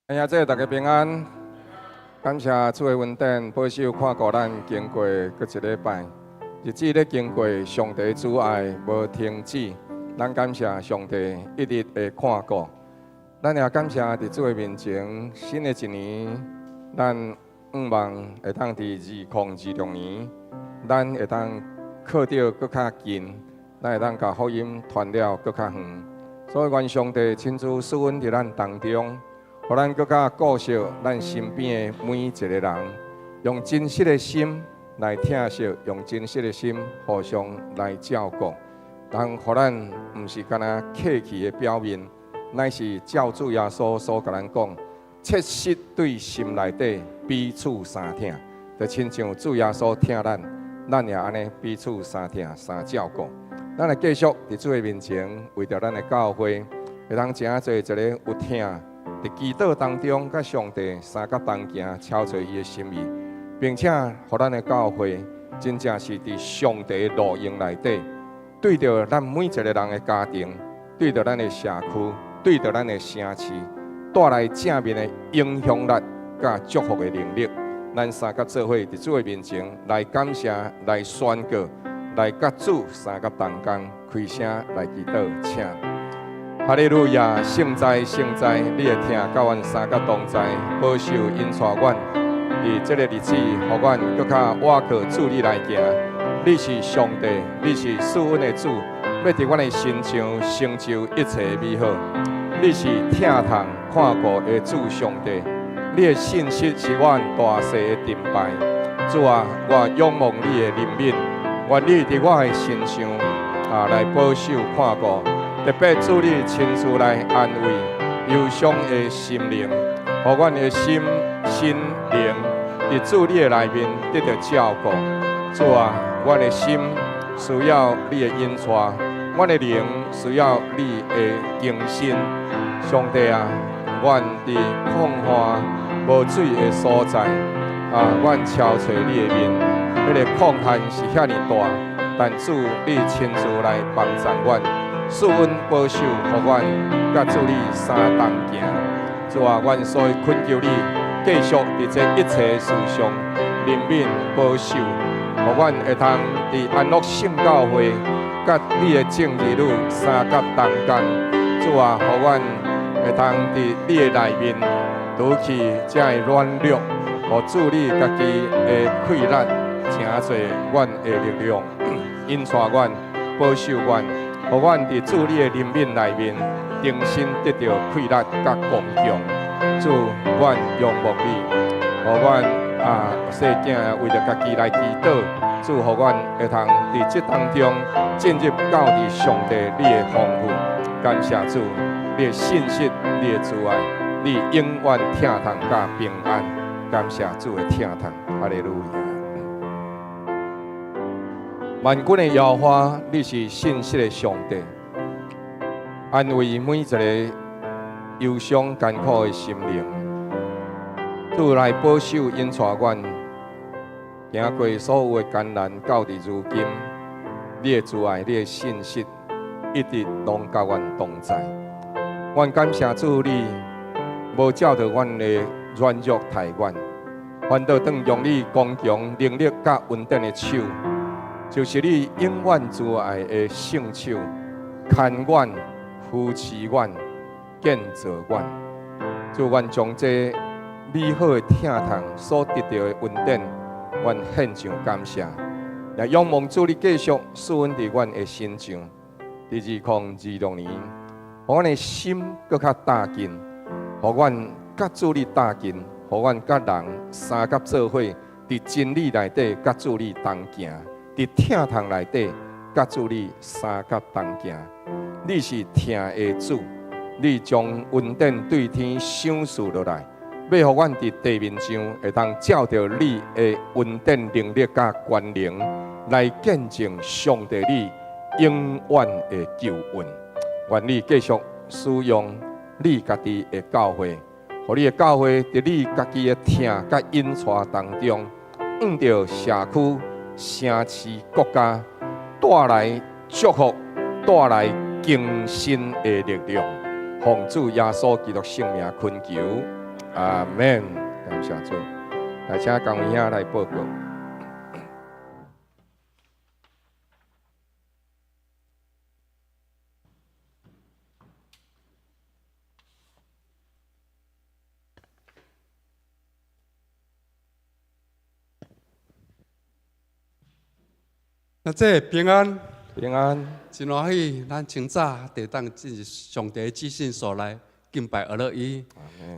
哎呀，這大家平安，感謝主的恩典，保守看顧咱經過閣一禮拜，日子咧經過，上帝慈愛無停止，咱感謝上帝一直會看顧。咱也感謝佇主的面前，新的一年，咱向望會當佇2026年，咱會當靠著閣較近，咱會當共福音傳了閣較遠。所以願上帝親自賜恩佇咱當中，予咱閣較顧惜咱身邊的每一個人，用真實的心來疼惜，用真實的心互相來照顧，但予咱毋是干焦客氣的表面，乃是照主耶穌所共咱講，切實對心內底彼此相疼，就親像主耶穌疼咱，咱也按呢彼此相疼相照顧。咱來繼續佇主的面前，為著咱的教會，會當成做一个有疼，佇祈禱當中，佮上帝相佮同行，朝著伊的心意，並且予咱的教會真正是佇上帝路用內底，對著咱每一個人的家庭，對著咱的社區，對著咱的城市，帶來正面的影響力佮祝福的能力。咱相佮做伙佇主的面前來感謝、來宣告、來佮主相佮同工，開聲來祈禱，請。哈利路亞，聖哉聖哉，你的疼佮阮相佮同在，保守引帶阮佇這個日子，予阮閣較倚靠主你來行。你是上帝，你是賜恩的主，欲佇阮的身上成就一切美好。你是疼痛看顧的主上帝，你的信實是阮大細的盾牌。主啊，我仰望你的憐憫，願你佇我的身上啊來保守看顧。特別主你親自來安慰憂傷的心靈，予阮的心心靈佇主你的內面得著照顧。主啊，阮的心需要你的引帶，阮的靈需要你的更新。上帝啊，阮佇曠旱無水的所在啊，阮朝揣你的面，彼个曠旱是遐爾大，但主你親自來幫助阮。賜恩保守，予阮佮主你相同行。主啊，阮所以懇求你，繼續佇這一切事上憐憫保守，予阮會通佇安樂聖教會佮你的眾兒女相佮同工。主啊，予阮會通佇你的內面除去這个軟弱，予主你家己的氣力，成做阮的力量，引帶阮，保守阮。予阮佇主你的憐憫內面，重新得著氣力佮剛強。主，阮仰望你，予阮啊細囝為著家己來祈禱。主，予阮會通佇這當中進入到佇上帝你的豐富。感謝主，你的信實，你的慈愛，你永遠疼痛佮平安。感謝主的疼痛，哈利路亞。萬軍的耶和華，你是信實的上帝，安慰每一個憂傷艱苦的心靈。主來保守引帶阮，行過所有的艱難，到佇如今，你的慈愛，你的信實，一直攏佮阮同在。阮感謝主，你無照著阮的軟弱待阮，反倒當用你剛強能力佮恩典的手，就是你永遠慈愛的聖手，牽阮、扶持阮、建造阮。主，阮將這美好的疼痛所得著的恩典，阮獻上感謝。也仰望主你繼續賜恩佇阮的身上，佇2026年，予阮的心閣較貼近，予阮佮主你貼近，予阮佮人相佮做伙，佇真理內底佮主你同行。佇疼痛內底，佮主你相佮同行。你是疼的主，你將恩典對天賞賜落來，欲予阮佇地面上會當照著你的恩典能力佮權能，來見證上帝你永遠的救恩。願你繼續使用你家己的教會，予你的教會佇你家己的疼佮引帶當中，向著社區、城市、國家帶來祝福、帶來更新的力量。奉主耶穌基督聖名懇求，阿門。感謝主，來請江兄來報告。那這平安，平安，真歡喜，咱清早就當進入上帝至聖所來敬拜阿樂伊。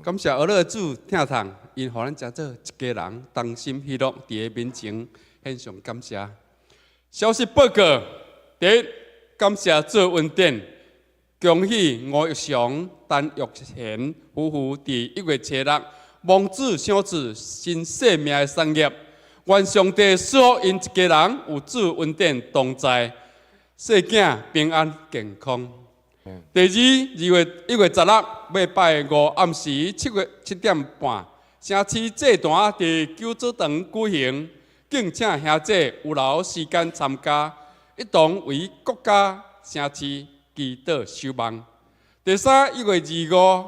感謝阿樂主疼痛，𪜶予咱成做一家人，同心喜樂佇伊面前獻上感謝。消息報告：第一，感謝主恩典，恭喜吳玉祥、陳玉賢夫婦佇1月初6望子賞賜新生命的產業。願上帝賜福𪜶一家人有主恩典同在，細囝平安健康。第二，2月1月16禮拜五暗時7月7點半，城市祭壇佇九祖堂舉行，敬請兄弟有留時間參加，一同為國家城市祈禱守望。第三，1月25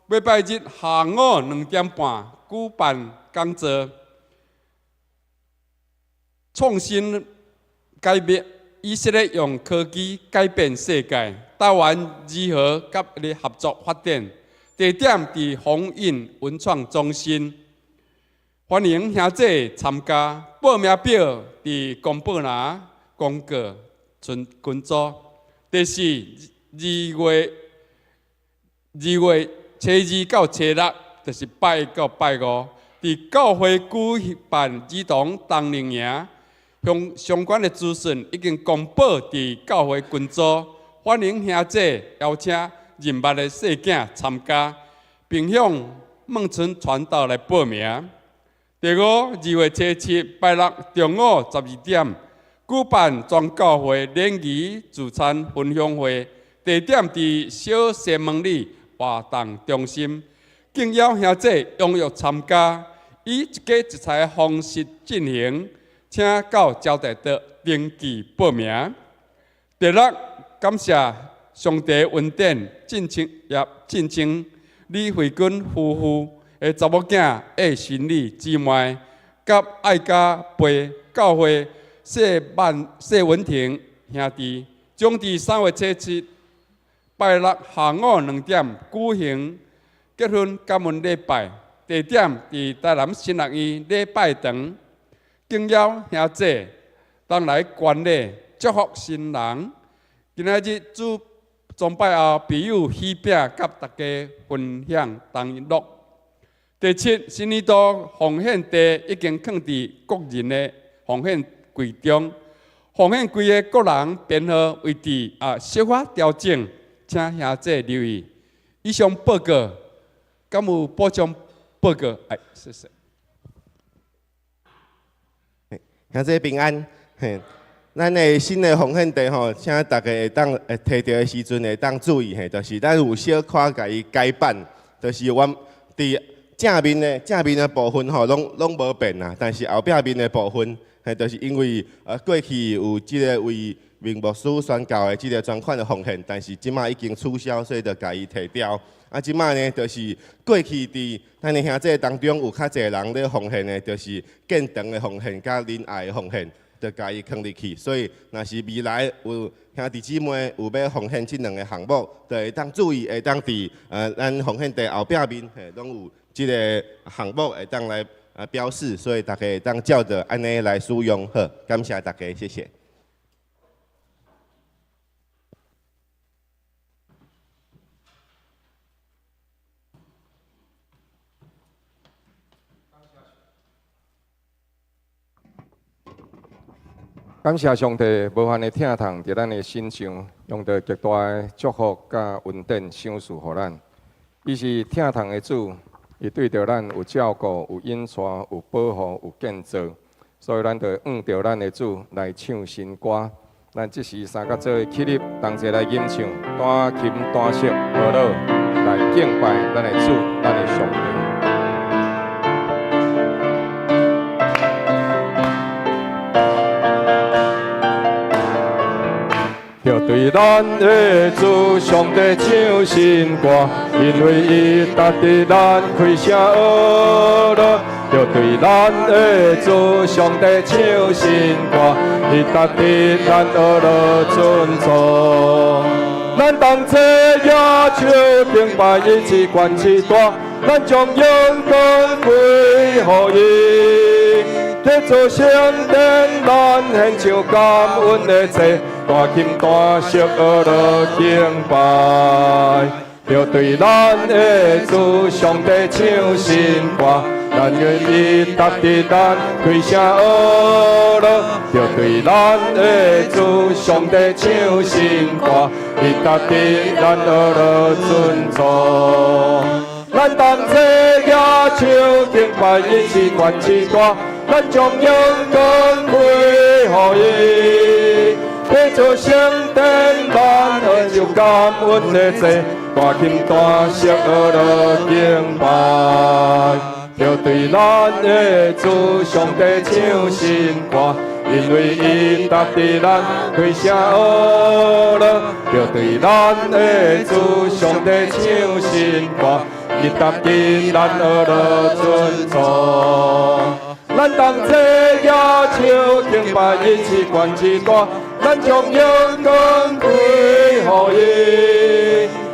禮拜日下午2點半舉辦講座。創新改變，以色列用科技改變世界。台灣如何佮伊合作發展？地點佇鴻運文創中心，歡迎兄弟參加。報名表佇公布欄公告群群組。第四，2月2月初二到初六，就是拜一到拜五，佇教會舉辦兒童冬令營。相關的資訊已經公布佇教會群組，歡迎兄弟邀請認捌的細囝參加，並向孟春傳道來報名。第五，2月初7拜六中午12點，舉辦全教會聯誼聚餐分享會，地點佇小西門里活動中心，敬邀兄弟踴躍參加，以一家一菜的方式進行。請到招待桌登記報名。第六，感謝上帝恩典，進清也進清李慧君夫婦的查某囝葉新麗姊妹，佮愛家陪教會謝萬謝文婷兄弟，將佇3月初7拜六下午2點舉行結婚感恩禮拜，地點佇台南神學院禮拜堂。敬邀兄弟同來觀禮，祝福新人。今仔日主崇拜後，必有喜餅佮大家分享同樂。第七，新年度奉獻袋已經囥佇各人的奉獻櫃中，奉獻櫃的個人編號位置啊，小可調整，請兄弟留意。以上報告，敢有補充報告？哎，謝謝。兄弟平安，嘿，咱的新的奉獻袋吼，請大家會當會提著的時陣會當注意嘿，就是咱有小可共伊改版，就是阮佇正面的部分吼，攏無變啊，但是後壁面的部分，嘿，就是因為過去有這个為明牧師宣教的這个專款的奉獻，但是這馬已經取消，所以就共伊提掉。啊，這馬呢，就是過去佇咱的兄弟當中有較濟人咧奉獻的，就是建堂的奉獻佮仁愛的奉獻，就共伊囥入去。所以，若是未來有兄弟姊妹有欲奉獻這兩个項目，就會當注意，會當佇咱奉獻袋後壁面，嘿，攏有這个項目會當來標示，所以大家會當照著按呢來使用。好，感謝大家，謝謝。感謝上帝無限的疼痛，佇咱的身上，用著極大的祝福佮恩典賞賜予咱。伊是疼痛的主，伊對著咱有照顧、有引帶、有保護、有建造，所以咱就向著咱的主來唱新歌。咱這時三甲做伙起立，同齊來吟唱，彈琴彈瑟，和樂來敬拜咱的主，咱的上帝。對咱的主上帝唱新歌，因為伊值得咱開聲呵咾。著對咱的主上帝唱新歌，伊值得咱呵咾尊崇。咱同齊舉手敬拜伊至懸至大，咱將榮光歸予伊。這座聖殿，咱獻上感恩的祭，大琴大聲呵咾敬拜。著對咱的主上帝唱新歌，咱願意值得咱開聲呵咾。著對咱的主上帝唱新歌，伊值得咱呵咾尊崇。咱同齊舉手敬拜伊至懸至大，咱將榮光歸予伊。這座聖殿，咱獻上感恩的祭，大琴大聲呵咾敬拜。著對咱的主上帝唱新歌，因為伊值得咱開聲呵咾。著對咱的主上帝唱新歌，伊值得咱呵咾尊崇。咱同齊舉手敬拜伊至懸至大，咱將榮光歸予伊。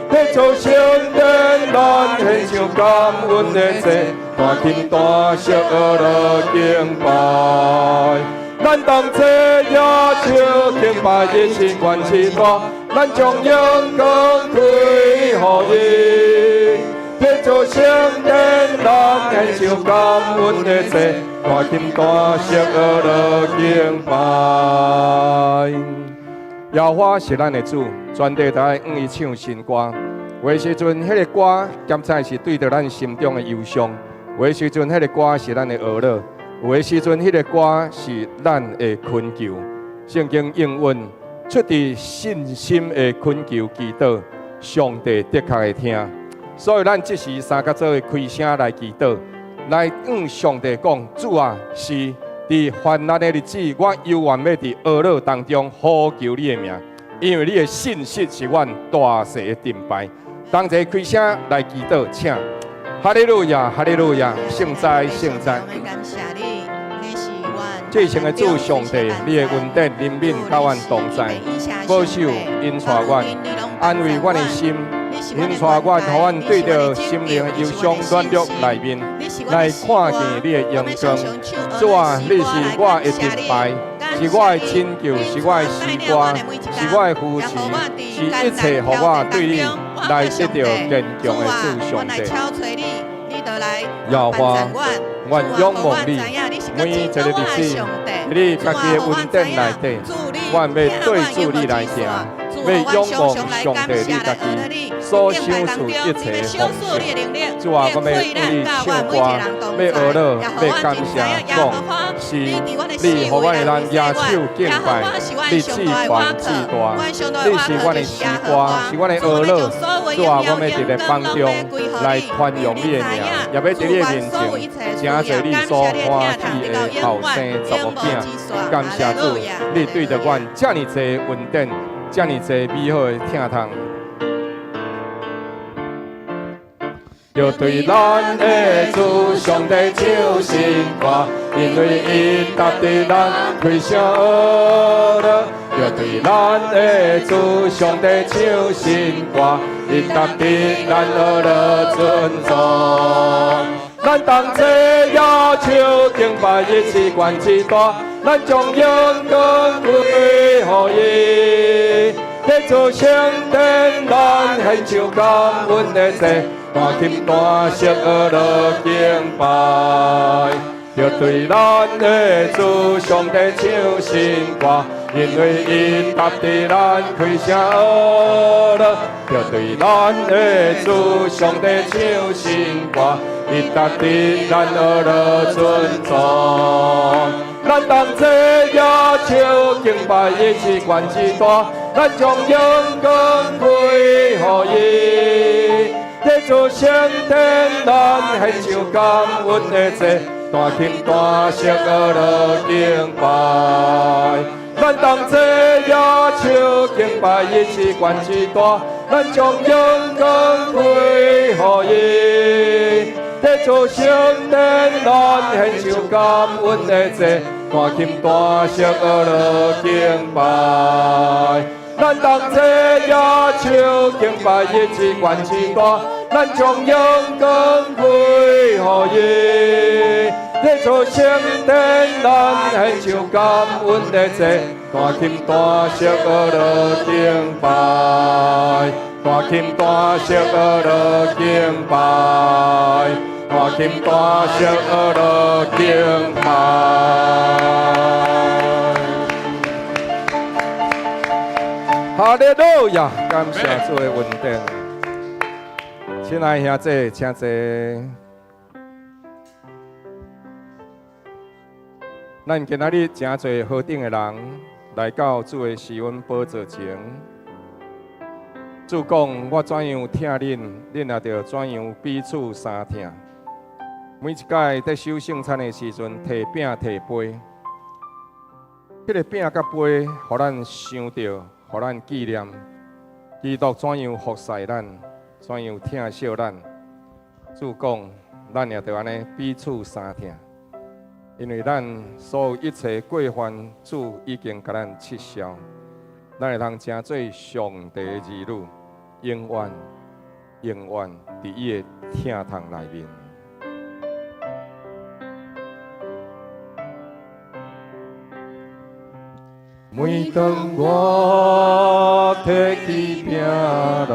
這座聖殿，咱獻上感恩的祭，大琴大聲呵咾敬拜。咱同齊舉手敬拜伊至懸至大，咱將榮光歸予伊。這座聖殿，咱獻上感恩的祭，大琴大聲呵咾敬拜。耶和華是咱的主，全地都愛向伊唱新歌。有的時陣，彼個歌兼且是對著咱心中的憂傷；有的時陣，彼個歌是咱的呵咾；有的時陣，彼個歌是咱的懇求。聖經應允出自信心的懇求祈禱，上帝的確會聽。所以咱這時三腳做伙開聲來祈禱，來向上帝講：主啊，是佇患難的日子，我猶原欲佇呵咾當中呼求你的名，因為你的信實是阮大勢的盾牌。同齊開聲來祈禱，請。哈利路亞，哈利路亞，聖哉，聖哉。至聖的主上帝，你的恩典憐憫佮阮同在，保守引帶阮，安慰阮的心，引帶阮，予阮對著心靈的憂傷軟弱內面，來看見你的榮光。主啊，你是我的盾牌，是我的拯救，是我的詩歌，是我的扶持，是一切予我對你來得著堅強的主上帝。耶和華，阮仰望你，每一個日子，你家己的恩典內底，阮欲對主你來行，欲仰望上帝你家己所賞賜一切豐盛。主啊，我欲對你唱歌，欲呵咾，欲感謝，講是你予阮會當舉手敬拜，你至懸至大，你是阮的詩歌，是阮的呵咾。主啊，我欲佇咧當中來傳揚你的名，也欲佇你的面前，誠濟你所歡喜的後生查某囝。感謝主，你對著阮遮爾濟恩典，遮爾濟美好的疼痛。著對咱的主上帝唱新歌，因為伊值得咱開聲呵咾。著對咱的主上帝唱新歌，伊值得咱呵咾尊崇。咱同齊舉手敬拜伊至懸至大，咱將榮光歸予伊。這座聖殿，咱獻上感恩的祭，大琴大聲呵咾敬拜。著對咱的主上帝唱新歌，因為伊值得咱開聲呵咾。著對咱的主上帝唱新歌，伊值得咱呵咾尊崇。咱同齊舉手敬拜伊至懸至大，咱將榮光歸予伊。這座聖殿，咱獻上感恩的祭，大琴大聲呵咾敬拜。咱咱同齊舉手敬拜，伊至懸至大，咱將榮光歸予伊。佇主聖殿，咱獻上感恩的祭，彈琴大聲學樂敬拜。咱同齊舉手敬拜，伊至懸至大，咱將榮光歸予伊。佇主聖殿，咱獻上感恩的祭，彈琴大聲學樂敬拜，彈琴大聲學樂敬拜，彈琴大聲學樂敬拜。哈利路亞，感謝主的恩典。親愛兄弟，請坐。咱今仔日誠濟何等的人來到主的施恩寶座前。主講：我怎樣疼恁，恁也著怎樣彼此相疼。每一擺佇守聖餐的時陣，提餅提杯，彼個餅佮杯，予咱想著，予咱紀念基督怎樣服侍咱，怎樣疼惜咱。主講，咱也著按呢彼此相疼，因為咱所有一切過犯，主已經共咱撤銷，咱會通成做上帝的兒女，永遠永遠佇伊的疼痛內面。每當我提起餅來，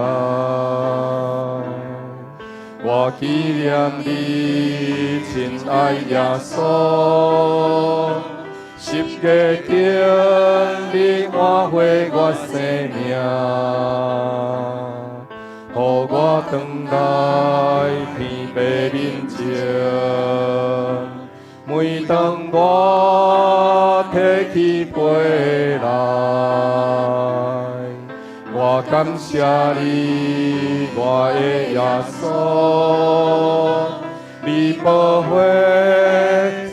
我紀念你，親愛耶穌，十架頂你換回我生命，予我轉來天父面前。每當我提起杯來，我感謝你，我的耶穌，你寶血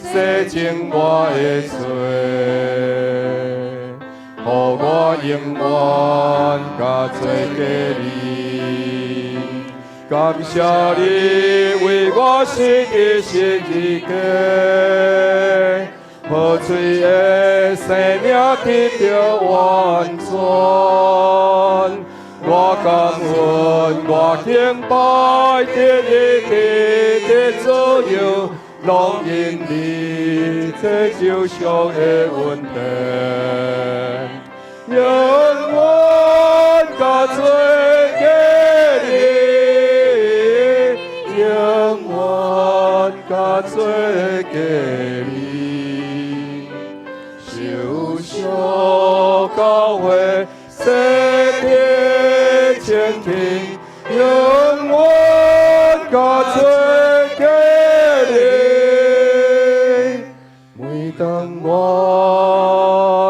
洗淨我的罪，予我永遠共做家你。感謝你為我死佇十字架，寶貴的生命得著完全。我感恩，我敬拜，得醫治得自由，攏因你這救贖的恩典，永遠共做家你，永遠共做家你，受賞教會洗得清淨，永遠共做家你。每當我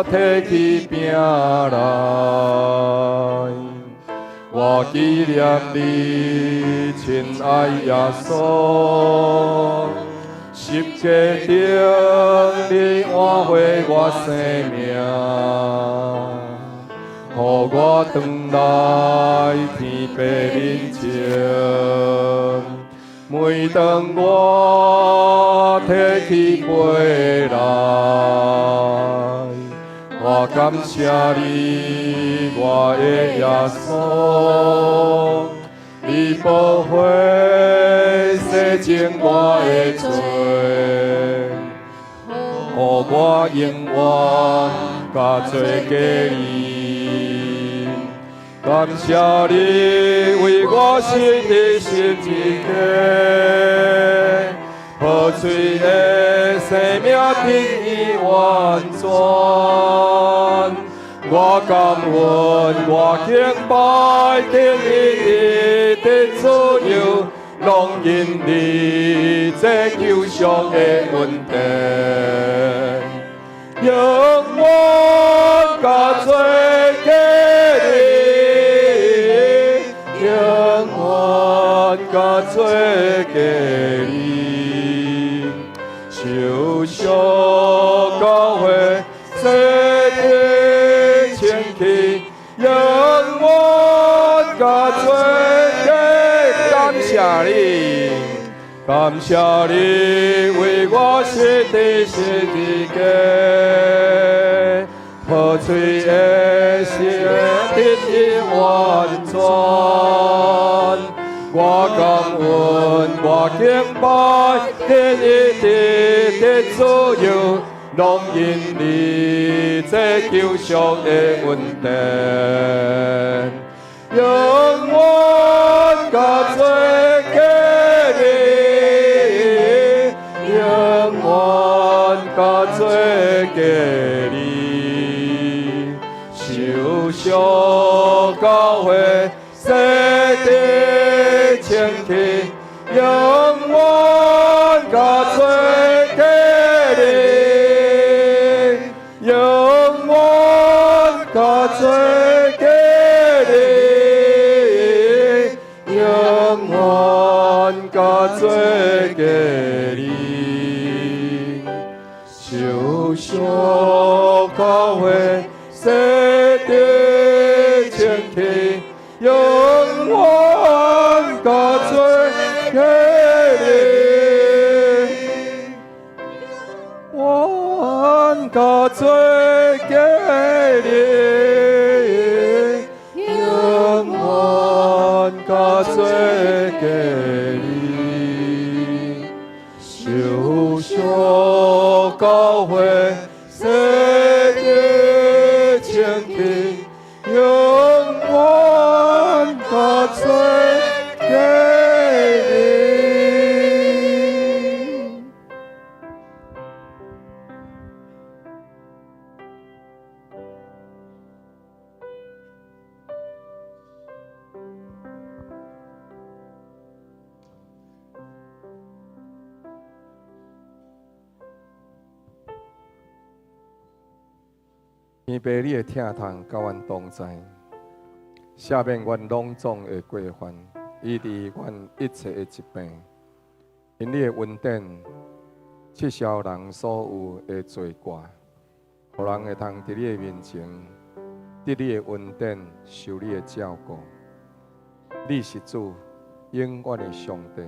提起餅來，我紀念你，親愛耶穌，十架頂你換回我生命，予我轉來天父面前。每當我提起杯來，我感謝你，我的耶穌，你寶血洗淨我的罪，予我永遠共做家你。感謝你為我死佇十字架，寶貴的生命得以完全。我感恩，我敬拜，得醫治得自由，攏因你這救贖的恩典，永遠共做家你，永遠共做家你，受賞教會洗得感謝你為我死佇十字架，破碎的心得以完全。我感恩，我敬拜，得以得得自由，攏因你這救贖的恩典，永遠甲做給你，永遠甲做給你，受傷教會洗得清氣，永遠甲做給你，永遠甲做給你，永遠甲做給你，受傷教會洗得清氣，永遠甲做給你，永遠甲做給你，永遠甲做給你，受傷教會洗得清氣，永遠甲做給你。天父，你的疼痛佮阮同在，赦免阮攏總的過犯，醫治阮一切的疾病。因你的恩典，撤銷人所有的罪過，予人會通佇你的面前得你的恩典，受你的照顧。你是主，永遠的上帝，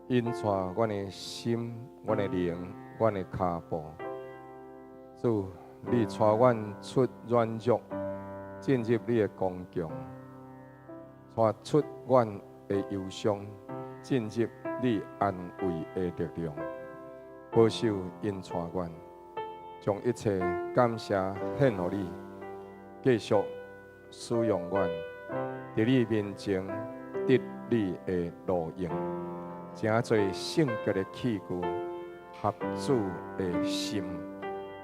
引帶阮的心、阮的靈、阮的跤步。主，你帶阮出軟弱，進入你的剛強；帶出阮的憂傷，進入你安慰的力量。保守引帶阮，將一切感謝獻予你，繼續使用阮，佇你面前得你的榮耀，成做聖潔的器具，合主的心。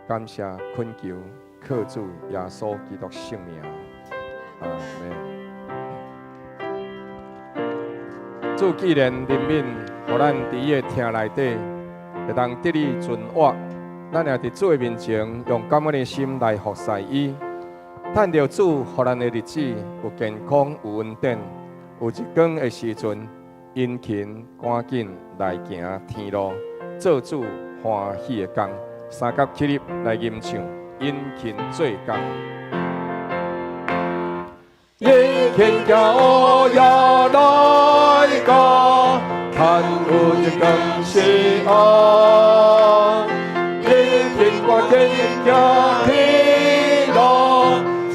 感謝懇求，靠主耶穌基督聖名，阿們。主既然憐憫，予咱佇伊的疼內底，會當得以存活，咱也佇主的面前，用感恩的心來服侍伊。趁著主予咱的日子有健康、有恩典，有日光的時陣，殷勤趕緊來行天路，做主歡喜的工。三甲起立來吟唱，殷勤做工。殷勤行也來到，趁有日光時候。殷勤趕緊行天路，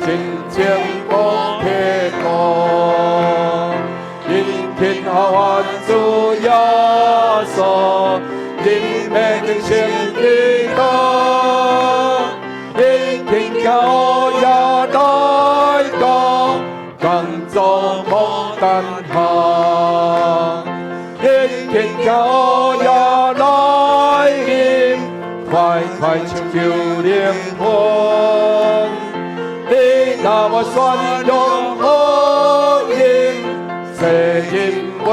真情無疲勞。殷勤效法主耶穌，忍耐長成基督。殷勤行也來到，工作莫等候。殷勤行也來臨，快快請求靈魂。你若無宣揚福音，世人袂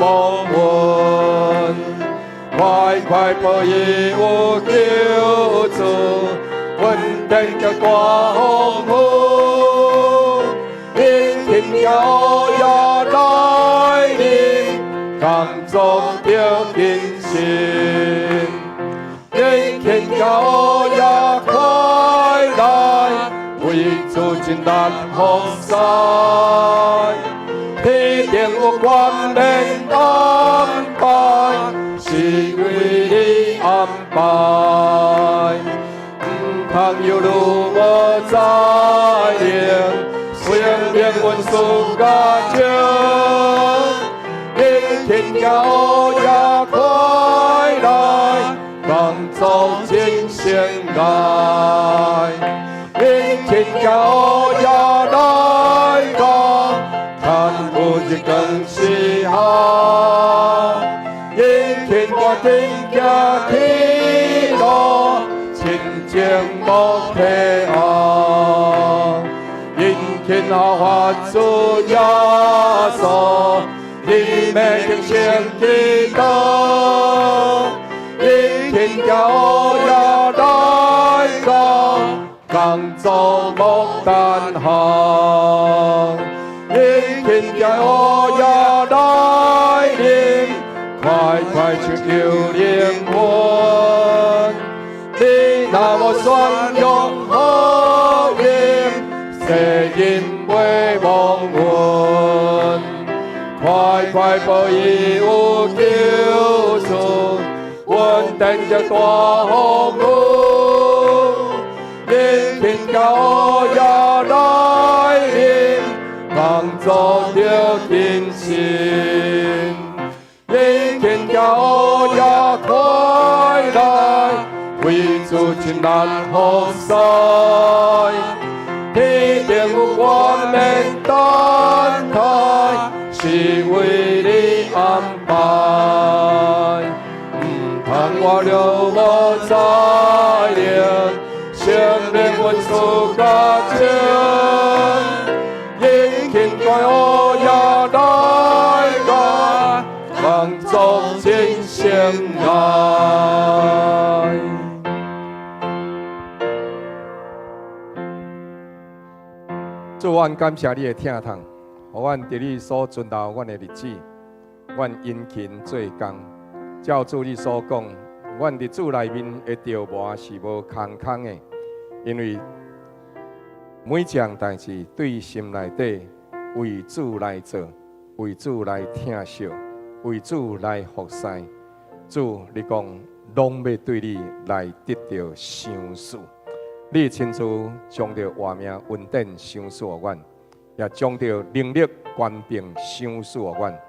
忘阮。快快報伊有救主，恩典閣大豐富。殷勤行也來臨，工作著謹慎。殷勤行也快來，為主盡力服侍。天頂有冠冕安排，通猶愈無才能，生命恩賜佮情，殷勤交也快來，工作真性愛。殷勤交也來到，看有日光之下，殷勤趕緊行天路，親情無退後。殷勤效法主耶穌，你袂定成基督。殷勤交也來到，工作莫等候。殷勤交也來臨，快快尋求靈魂。你若無宣揚福音，世人袂忘阮。快快報伊有救主，阮等著大福恩。殷勤交也來臨，工作著謹慎。殷勤交也快來，為主盡力服侍。天頂有冠冕等待，是為你安排。毋通活了無才能，生命恩賜佮情，殷勤交也來到，工作真性愛。主，阮感謝你的疼痛，予阮佇你所存留阮的日子，阮殷勤做工。照主你所講，阮佇主內面的著磨是無空空的，因為每一項代誌對心內底為主來做，為主來疼惜，為主來服侍。主，你講攏欲對你來得著賞賜。你親自將著活命恩典賞賜予阮，也將著能力權柄賞賜予阮，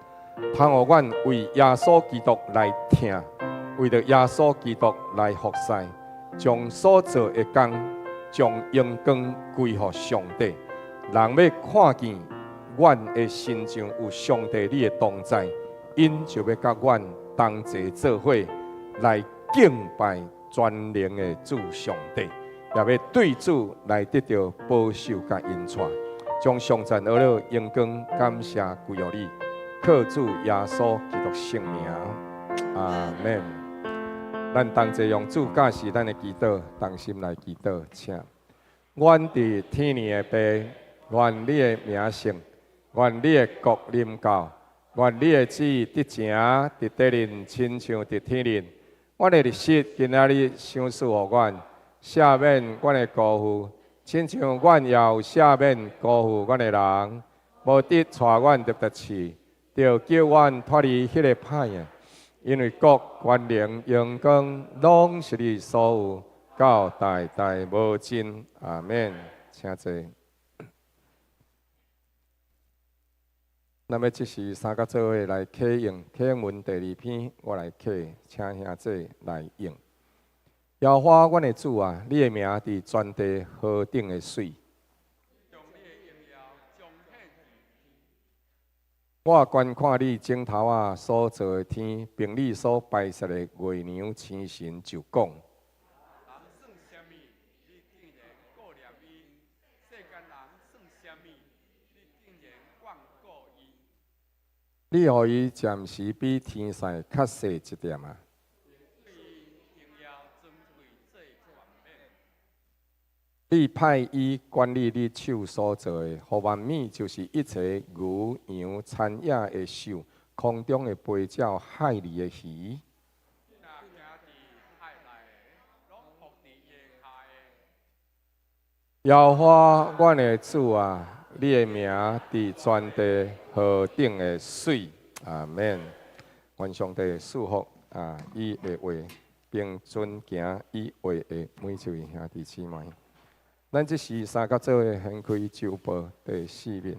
通予阮為耶穌基督來疼，為著耶穌基督來服侍，將所做的工，將榮光歸予上帝。人欲看見阮的身上有上帝你的同在，𪜶就欲佮阮同齊做伙來敬拜全能的主上帝，也欲對主來得著保守佮引帶，將頌讚呵咾榮光感謝歸予你，靠主耶穌基督聖名，阿們。咱同齊用主教示咱的祈禱，同心來祈禱，請。阮佇天的父，願你的名聖，願你的國臨到，願你的旨意得成佇地面，親像佇天頂。阮的日食今仔日賞賜予阮，赦免阮的辜負，親像阮也有赦免辜負阮的人。無得帶阮入著試，著救阮脫離彼个歹的。因為國、權能、榮光，攏是你所有，到代代無盡。阿們。請坐。咱欲這時三甲做伙來啟用啟應文第二篇，我來啟，請兄弟來用。耶和華阮的主啊，你的名佇全地何等的媠！我觀看你指頭仔所造的天，並你所擺設的月娘星辰，就講：人算啥物？你竟然顧念伊；世間人算啥物？你竟然眷顧伊。你予伊暫時比天使較細一點仔。你派伊管理你手所造的，予萬物就是一切牛羊、田野的獸、空中的飛鳥、海裡的魚。耶和華阮的主啊，你的名佇全地何等的媠！阿們。願上帝賜福啊，伊的話並遵行伊話的每一位兄弟姊妹。咱這時三角做伙掀開週報第四面。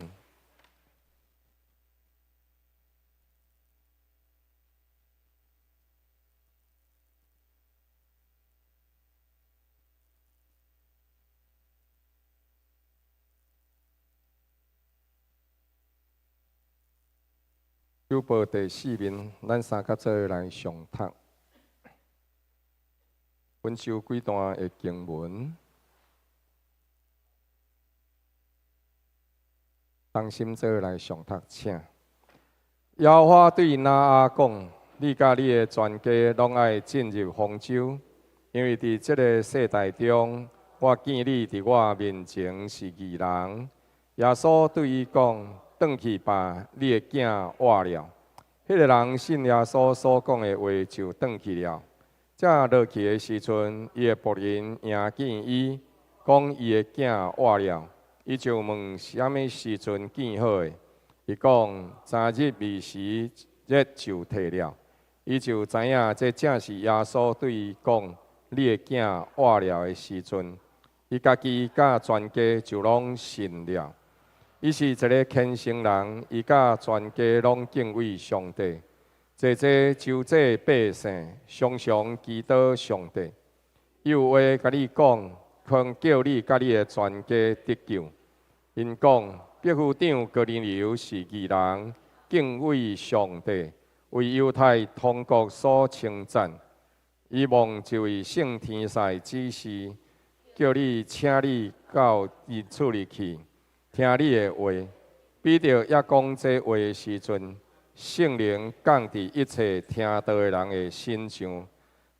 週報第四面，咱三角做伙來誦讀。分受幾段的經文，同心做伙來誦讀，請。耶和華對挪亞講：你佮你的全家攏愛進入方舟，因為佇這个世代中，我見你佇我面前是義人。耶穌對伊講：轉去吧，你的囝活了。彼个人信耶穌所講的話，就轉去了。才落去的時陣，伊的僕人迎見伊，講伊的囝活了。伊就問啥物時陣見好的？伊講昨日未時熱就退了。伊就知影這正是耶穌對伊講你的囝活了的時陣。伊家己佮全家就攏信了。伊是一个虔誠人，伊佮全家攏敬畏上帝，濟濟周濟百姓，常常祈禱上帝。伊有話共你講，懇叫你佮你的全家得救。𪜶講，百夫長哥尼流是義人，敬畏上帝，為猶太通國所稱讚。伊蒙一位聖天使指示，叫你請你到伊厝裡去。聽你的話。彼得猶講這話的時陣，聖靈降佇一切聽道的人的身上。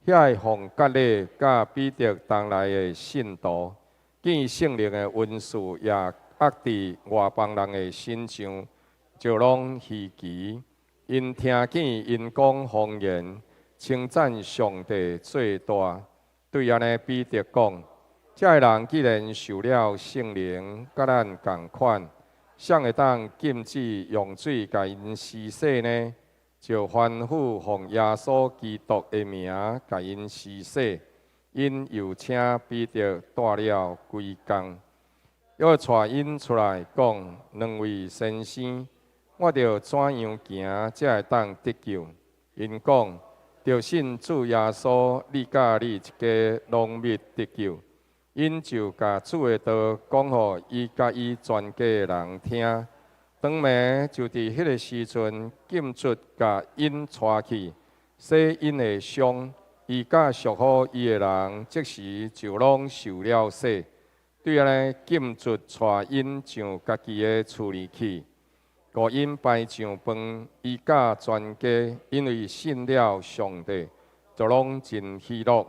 遐个奉割禮佮彼得同來的信徒，見聖靈的恩賜也壓佇外邦人的身上，就攏稀奇。𪜶聽見𪜶講方言，稱讚上帝最大。對按呢，彼得講：這个人既然受了聖靈，佮咱仝款，誰會當禁止用水共𪜶施洗呢？就吩咐奉耶穌基督的名，共𪜶施洗。𪜶又請彼得蹛了幾工，又帶𪜶出來講：兩位先生，我著怎樣行才會當得救？𪜶講：著信主耶穌，你佮你一家攏必得救。𪜶就共主的道講予伊佮伊全家的人聽。當暝就佇彼个時陣，禁卒共𪜶帶去洗𪜶的傷，伊佮屬乎伊的人，即時就攏受了洗。對按呢，禁卒帶𪜶上家己的厝裡去，予𪜶擺上飯，伊佮全家因為信了上帝，就攏真喜樂。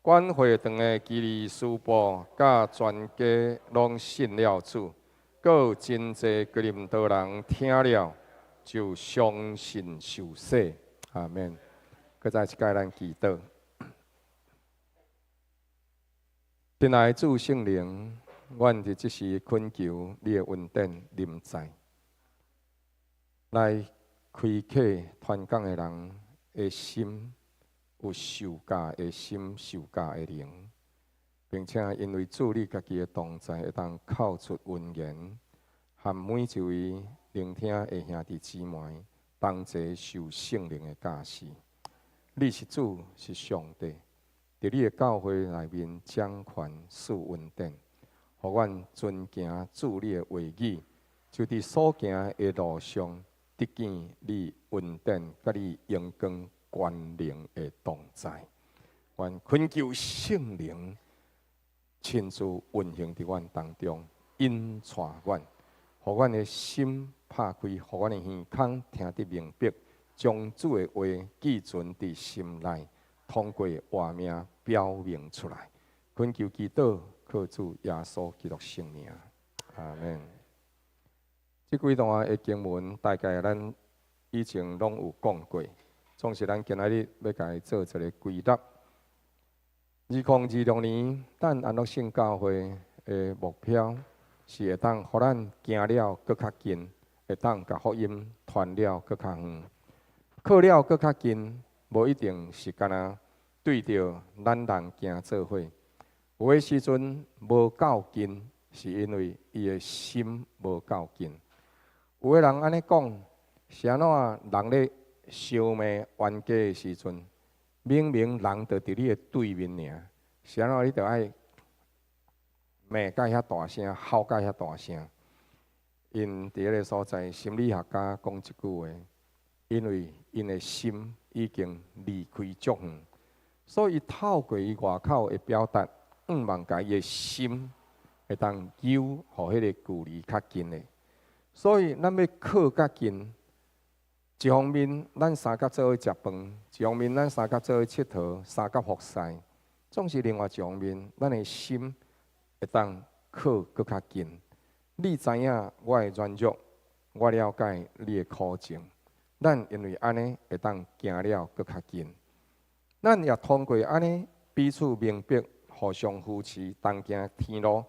管會堂的基利司布佮全家攏信了主，閣有真濟哥林多人聽了，就相信受洗。阿們。閣再一擺咱祈禱。親愛的主聖靈，阮佇這時懇求你的恩典臨在，來開啟傳講的人的心，有受教的心、受教的靈，並且因為主你家己的同在，會當口出恩言，和每一位聆聽的兄弟姊妹同齊受聖靈的教示。你是主，是上帝，佇你的教會內面掌權賜恩典，予阮遵行主你的話語，就佇所行的路上，得見你恩典，佮你榮光權能的同在。阮懇求聖靈親自運行佇阮當中，引帶阮，予阮的心拍開，予阮的耳孔聽得明白，將主的話記存佇心內，通過活命表明出來。懇求祈禱，靠主耶穌基督聖名，阿們。這幾段的經文，大概咱以前攏有講過，總是咱今仔日欲共伊做一个歸納。2026年，咱安樂聖教會的目標是會當予咱行了閣較近，會當共福音傳了閣較遠，靠了閣較近，無一定是干焦對著咱人行做伙。有的時陣無夠近，是因為伊的心無夠近。有的人按呢講，是按怎人咧相罵冤家的時陣，明明人就佇你的對面爾，是按怎你著愛罵甲遐大聲，吼甲遐大聲？𪜶佇彼个所在，心理學家講一句話，因為𪜶的心已經離開足遠，所以透過伊外口的表達，向望共伊的心會當揪予彼个距離較近的。所以咱欲靠較近，一方面咱相佮做伙食飯，一方面咱相佮做伙𨑨迌，相佮服侍，總是另外一方面，咱的心會當靠閣較近。你知影我的軟弱，我了解你的苦情，咱因為按呢會當行了閣較近。咱也通過按呢彼此明白，互相扶持，同行天路，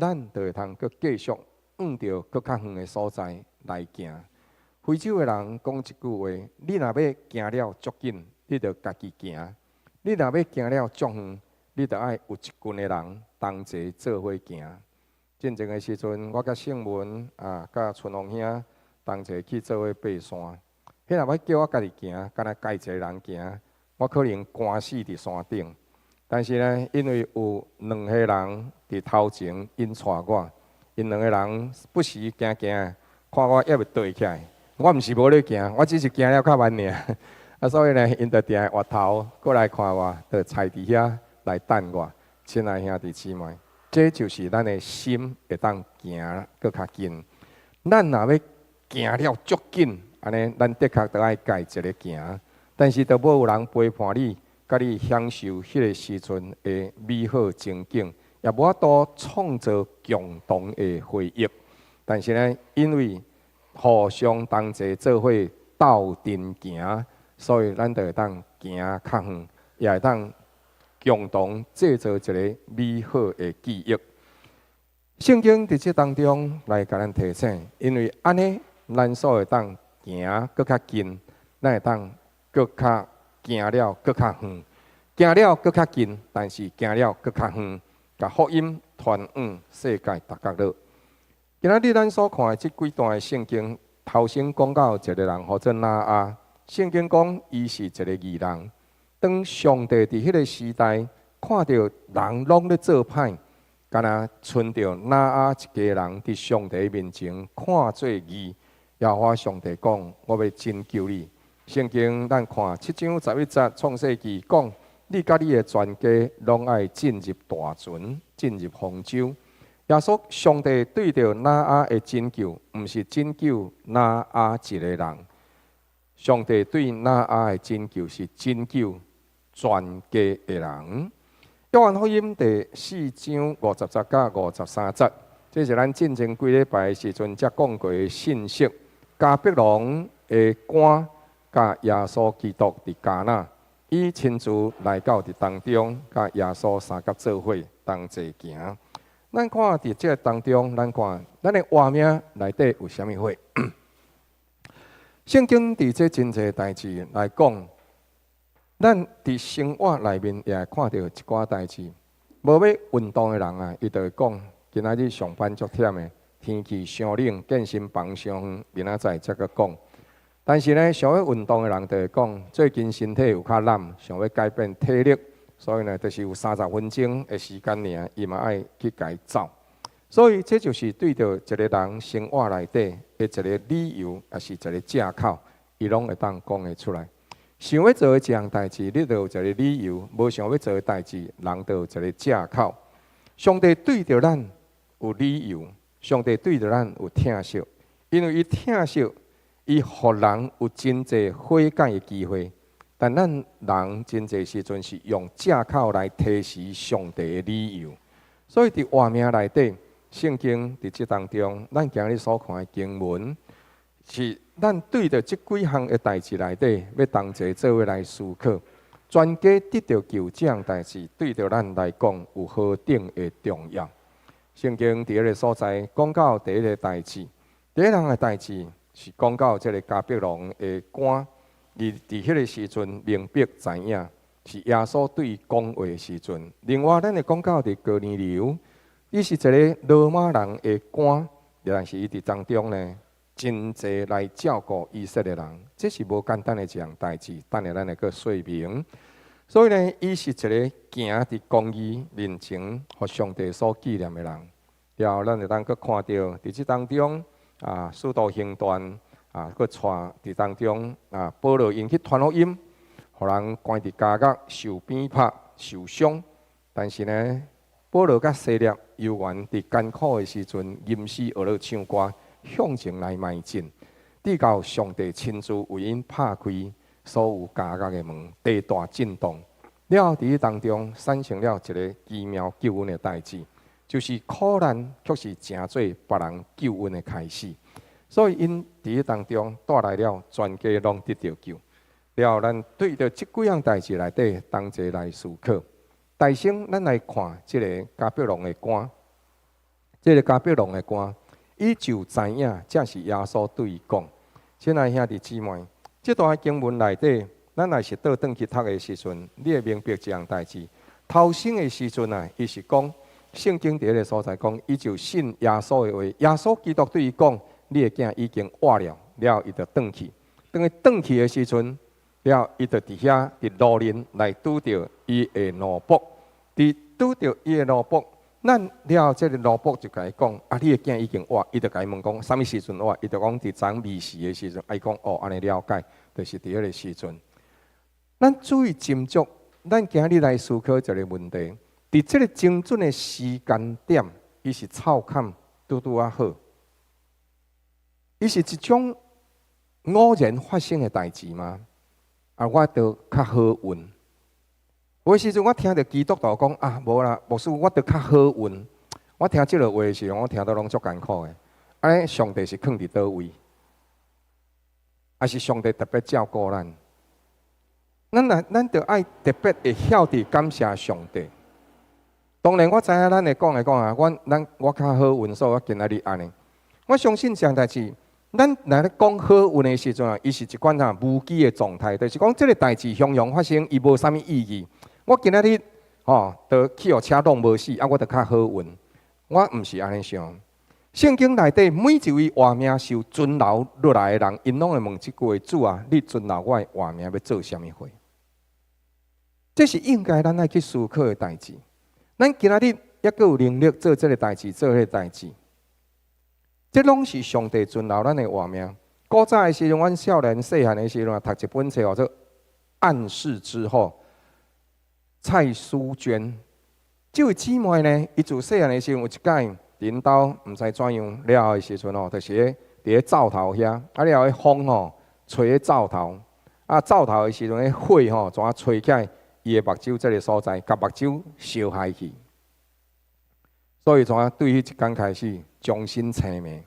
咱就會通閣繼續向著閣較遠的所在來行。非洲的人講一句話：你若欲行了足緊，你著家己行；你若欲行了足遠，你著愛有一群的人同齊做伙行。進前的時陣，我佮聖文啊，佮春龍兄同齊去做伙爬山。彼若欲叫我家己行，敢若家一個人行，我可能寒死佇山頂。但是呢，因為有兩個人佇頭前𪜶帶我，𪜶兩個人不時行行，看我猶未倒起來。我毋是無咧行，我只是行了較慢爾。啊，所以呢，𪜶就定會回頭過來看我，就踩佇遐來等我。親愛兄弟姊妹，這就是咱的心會當行閣較近。咱若欲行了足緊，按呢，咱的確著愛家己一个行。但是，都無有人陪伴你，共你享受彼个時陣的美好情景，也無法度創造共同的回憶。但是呢，因為互相同齊做伙鬥陣行，所以咱就會當行較遠，也會當共同製造一个美好的記憶。聖經佇這當中來共咱提醒，因為按呢，咱所會當行閣較近，咱會當閣較行了閣較遠，行了閣較近，但是行了閣較遠，共福音傳往世界逐角落。今仔日咱所看的這幾段的聖經，頭先講到一个人，號做挪亞。聖經講伊是一个義人。當上帝佇彼个時代看著人攏咧做歹，敢若賰著挪亞一家人佇上帝面前看做義，耶和華上帝講：我欲拯救你。聖經咱看七章十一節創世記講，你佮你的全家攏愛進入大船，進入方舟。耶穌上帝對著挪亞的拯救，毋是拯救挪亞一个人。上帝對挪亞的拯救是拯救全家的人。約翰福音第四章五十節佮五十三節，這是咱進前幾禮拜的時陣才講過的信息。迦百農的官佮耶穌基督佇迦拿，伊親自來到佇當中，佮耶穌相佮做伙同齊行。咱看佇這个當中，咱看咱的活命內底有啥物貨？聖經佇這真濟代誌來講，咱佇生活內面也會看著一寡代誌。無欲運動的人啊，伊就會講：今仔日上班足忝的，天氣傷冷，健身房傷遠，明仔載才閣講。但是呢，想欲運動的人就會講，最近身體有較懶，想欲改變體力，所以呢，就是有三十分鐘的時間爾，伊嘛愛去共走。所以這就是對著一个人生活內底的一个理由，抑是一个借口，伊攏會當講會出來。想欲做的一項代誌，你就有一个理由；無想欲做的代誌，人就有一个借口。上帝對著咱有理由，上帝對著咱有疼惜，因為伊疼惜，伊予人有真濟悔改的機會。但咱人真濟時陣是用借口來推辭上帝的理由。所以佇活命內底，聖經佇這當中，咱今日所看的經文，是咱對著這幾項的代誌內底，欲同齊做伙來思考。全家得著救這項代誌，對著咱來講有何等的重要。聖經佇彼个所在講到第一个代誌，第一項的代誌是講到這个迦百農的官，伊佇彼个時陣明白知影，是耶穌對伊講話的時陣。另外，咱會講到佇哥尼流，伊是一个羅馬人的官，但是伊佇當中呢，真濟來照顧以色列人，這是無簡單的一項代誌。等下咱會閣說明。所以呢，伊是一个行佇公義面前，予上帝所紀念的人。了後，咱會當閣看著佇這當中啊，使徒行傳啊，閣帶佇當中啊，保羅𪜶去傳福音，予人關佇監獄受鞭拍、受傷。但是呢，保羅佮西勒猶原佇艱苦的時陣，吟詩學樂唱歌，向前來邁進，直到上帝親自為𪜶拍開所有監獄的門，地大震動。了後，佇彼當中產生了一个奇妙救恩的代誌，就是苦難卻是成做別人救恩的開始。所以，𪜶佇彼當中帶來了全家攏得著救。了後，咱對著這幾項代誌內底同齊來思考。大先，咱來看這个迦百農的官，這个迦百農的官，伊就知影這是耶穌對伊講。親愛兄弟姊妹，這段經文內底，咱若是倒轉去讀的時陣，你會明白一項代誌。頭先的時陣啊，伊是講聖經佇彼个所在講，伊就信耶穌的話，耶穌基督對伊講：你的囝已經活了，了後伊就轉去。當伊轉去的時陣，了後伊就佇遐佇路面來拄著伊的奴僕，佇拄著伊的奴僕，咱了後這个奴僕就共伊講：啊，你的囝已經活，伊就共伊問講，啥物時陣活？伊就講佇昨暝時的時陣。啊，伊講哦，按呢了解，就是佇彼个時陣。咱注意斟酌，咱今日來思考一个問題：佇這个精準的時間點，伊是湊坎拄拄仔好，伊是一種偶然發生的代誌嗎？啊，我著較好運。有的時陣我聽著基督徒講啊，無啦，牧師，我著較好運。我聽這个話的時陣，我聽到攏足艱苦的。按呢，上帝是囥佇佗位？抑是上帝特別照顧咱？咱若咱著愛特別會曉得感謝上帝。當然，我知影咱會講會講啊，阮咱我較好運，所以我今仔日按呢。我相信這項代誌，咱若咧講好運的時陣啊，伊是一款啥無機的狀態，就是講這个代誌雄雄發生，伊無啥物意義。我今仔日吼，著去予車挵無死，啊，我著較好運。我毋是按呢想。聖經內底每一位活命受存留落來的人，𪜶攏會問這句話：主啊，你存留我的活命欲做啥物貨？這是應該咱愛去思考的代誌。咱今仔日猶閣有能力做這个代誌，做彼个代誌，這攏是上帝存留咱的活命。古早的時陣，阮少年細漢的時陣，讀一本冊叫做《暗示之後》。蔡淑娟這位姊妹呢，伊自細漢的時陣有一擺𪜶兜毋知怎樣了的時陣哦，就是咧佇咧灶頭遐，啊了彼風吼吹咧灶頭，啊灶頭的時陣，彼火吼怎啊吹起來伊的目睭這个所在，共目睭燒害去，所以怎啊對彼一工開始終身青盲。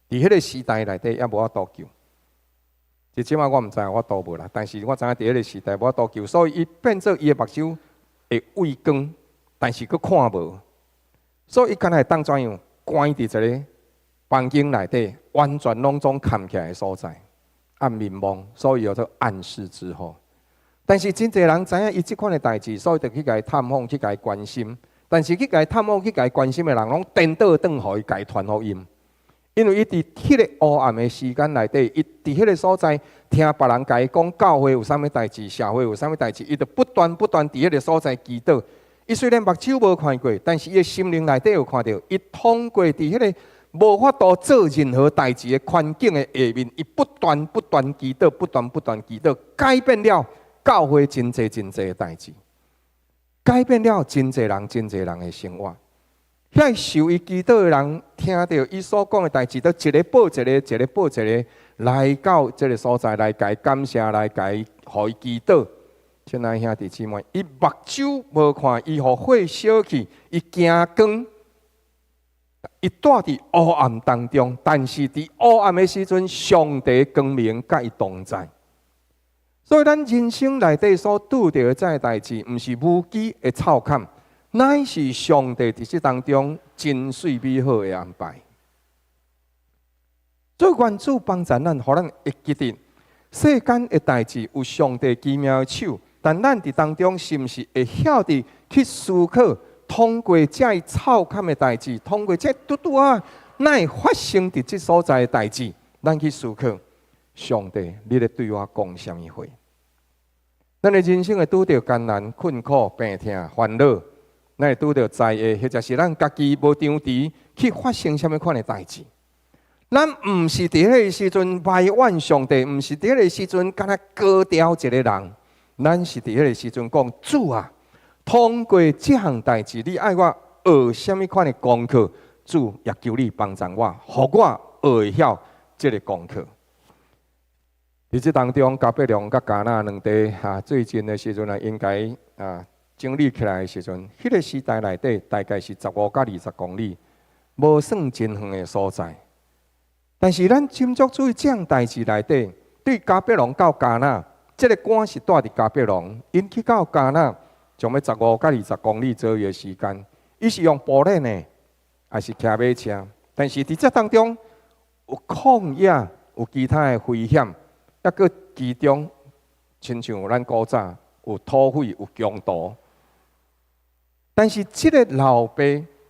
佇彼个時代內底猶無法度救，這這擺我毋知有法度無啦，但是我知影佇彼个時代無法度救，所以伊變做伊的目睭會畏光，但是閣看無，所以伊敢若會當怎樣？關佇一个房間內底，完全攏總崁起來的所在，暗眠夢，所以叫做暗室之後。但是真濟人知影伊這款的代誌，所以就去共伊探訪，去共伊關心。但是去共伊探訪、去共伊關心的人，攏顛倒轉予伊共伊傳福音。因為伊佇彼个黑暗的時間內底，伊佇彼个所在聽別人共伊講教會有啥物代誌，社會有啥物代誌，伊就不斷不斷佇彼个所在祈禱。伊雖然目睭無看過，但是伊的心靈內底有看著，伊通過佇彼个無法度做任何代誌的環境的下面，伊不斷不斷祈禱，不斷不斷祈禱，改變了教會真濟真濟的代誌，改變了真濟人真濟人的生活。遐受伊祈禱的人，聽著伊所講的代誌，都一个報一個，一个報一个，來到這个所在來共伊感謝，來共伊予伊祈禱。親愛兄弟姊妹，伊目睭無看，伊予火燒去，伊驚光，伊蹛佇黑暗當中，但是佇黑暗的時陣，上帝光明佮伊同在。所以，咱人生內底所拄著的這个代誌，毋是無機的湊坎，乃是上帝佇這當中真媠美好的安排。所以，願主幫助咱，予咱會記得世間的代誌有上帝奇妙的手，但咱佇當中是毋是會曉得去思考，通過這个臭坎的代誌，通過這拄拄仔，哪會發生佇這所在的代誌，咱去思考，上帝，你咧對我講啥物話？咱的人生會拄著艱難、困苦、病痛、煩惱，咱會拄著災禍，或者是咱家己無張持去發生啥物款的代誌。咱毋是佇彼个時陣埋怨上帝，毋是佇彼个時陣敢若高調一个人，咱是佇彼个時陣講，主啊，通過這項代誌，你愛我學啥物款的功課？主也求你幫助我，予我學會曉這个功課。佇這當中，迦百農佮迦拿兩地哈，最近的時陣啊，應該啊整理起來的時陣，彼个時代內底大概是15到20公里，無算真遠的所在。但是咱斟酌注意這項代誌內底，對迦百農到迦拿，這个官是蹛佇迦百農，𪜶去到迦拿，將欲15到20公里左右的時間，伊是用步練的，還是騎馬車？但是佇這當中有曠野，有其他的危險，抑閣其中親像咱古早有土匪、有強盜。但是這个老爸，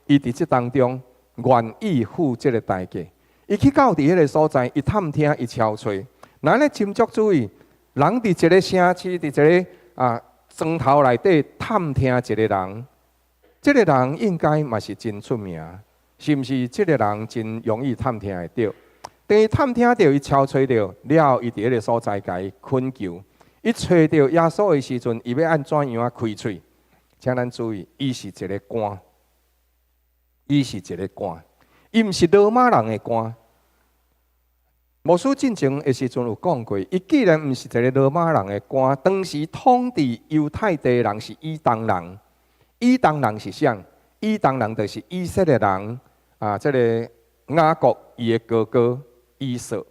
伊佇這當中願意付這个代價。伊去到佇彼个所在，伊探聽，伊敲揣。咱咧斟酌注意，人佇一个城市，佇一个莊頭內底探聽一个人，這个人應該嘛是真出名，是毋是？這个人真容易探聽會著。當伊探聽著，伊敲揣著了後，伊佇彼个所在共伊懇求。伊揣著耶穌的時陣，伊欲按怎樣仔開喙？請咱注意，伊是一个官，伊是一个官。伊毋是羅馬人的官。牧師進前的時陣有講過，伊既然毋是一个羅馬人的官，當時統治猶太地的人是以東人。以東人是啥？以東人就是以色列人啊，這个雅各伊的哥哥以掃。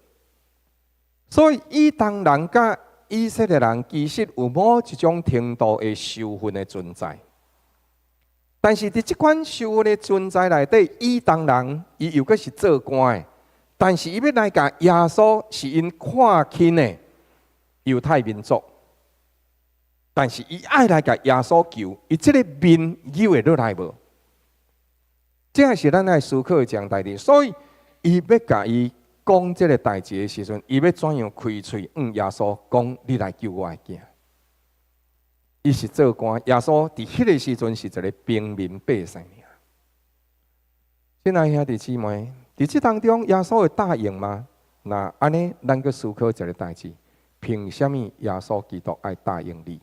所以以東人佮以色列人其實有某一種程度的仇恨的存在。但是佇這款仇恨的存在內底，以東人伊又閣是做官的，但是伊欲來共耶穌是𪜶看輕的猶太民族，但是伊愛來共耶穌求，伊這个面扭會落來無？這是咱愛思考的一項代誌。所以伊欲共伊講這个代誌的時陣，伊欲怎樣開喙？向耶穌講：你來救我的囝。伊是做官，耶穌佇彼个時陣是一个平民百姓爾。親愛兄弟姊妹，佇這當中，耶穌會答應嗎？那按呢，咱閣思考一个代誌：憑啥物耶穌基督愛答應你？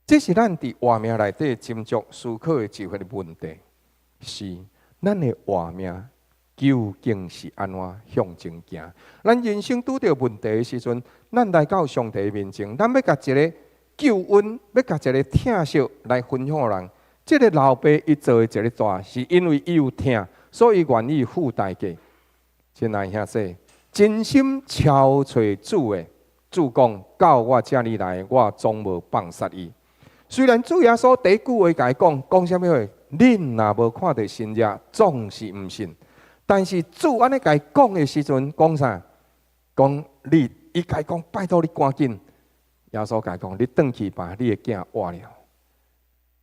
這是咱佇活命內底斟酌思考的一個問題。是咱的活命究竟是按怎向前行？咱人生拄著問題的時陣，咱來到上帝面前，咱欲共一个救恩，欲共一个疼惜來分享予人。這个老爸伊做的一个大，是因為伊有疼，所以願意付代價。親愛兄弟，真心敲揣主的，主講到我這裡來，我總無放殺伊。雖然主耶穌第一句話共伊講，講啥物話？恁若無看著神蹟，總是毋信。但是主按呢共伊講的時陣，講啥？講你，伊共伊講，拜託你趕緊。耶穌共伊講，你轉去吧，你的囝活了。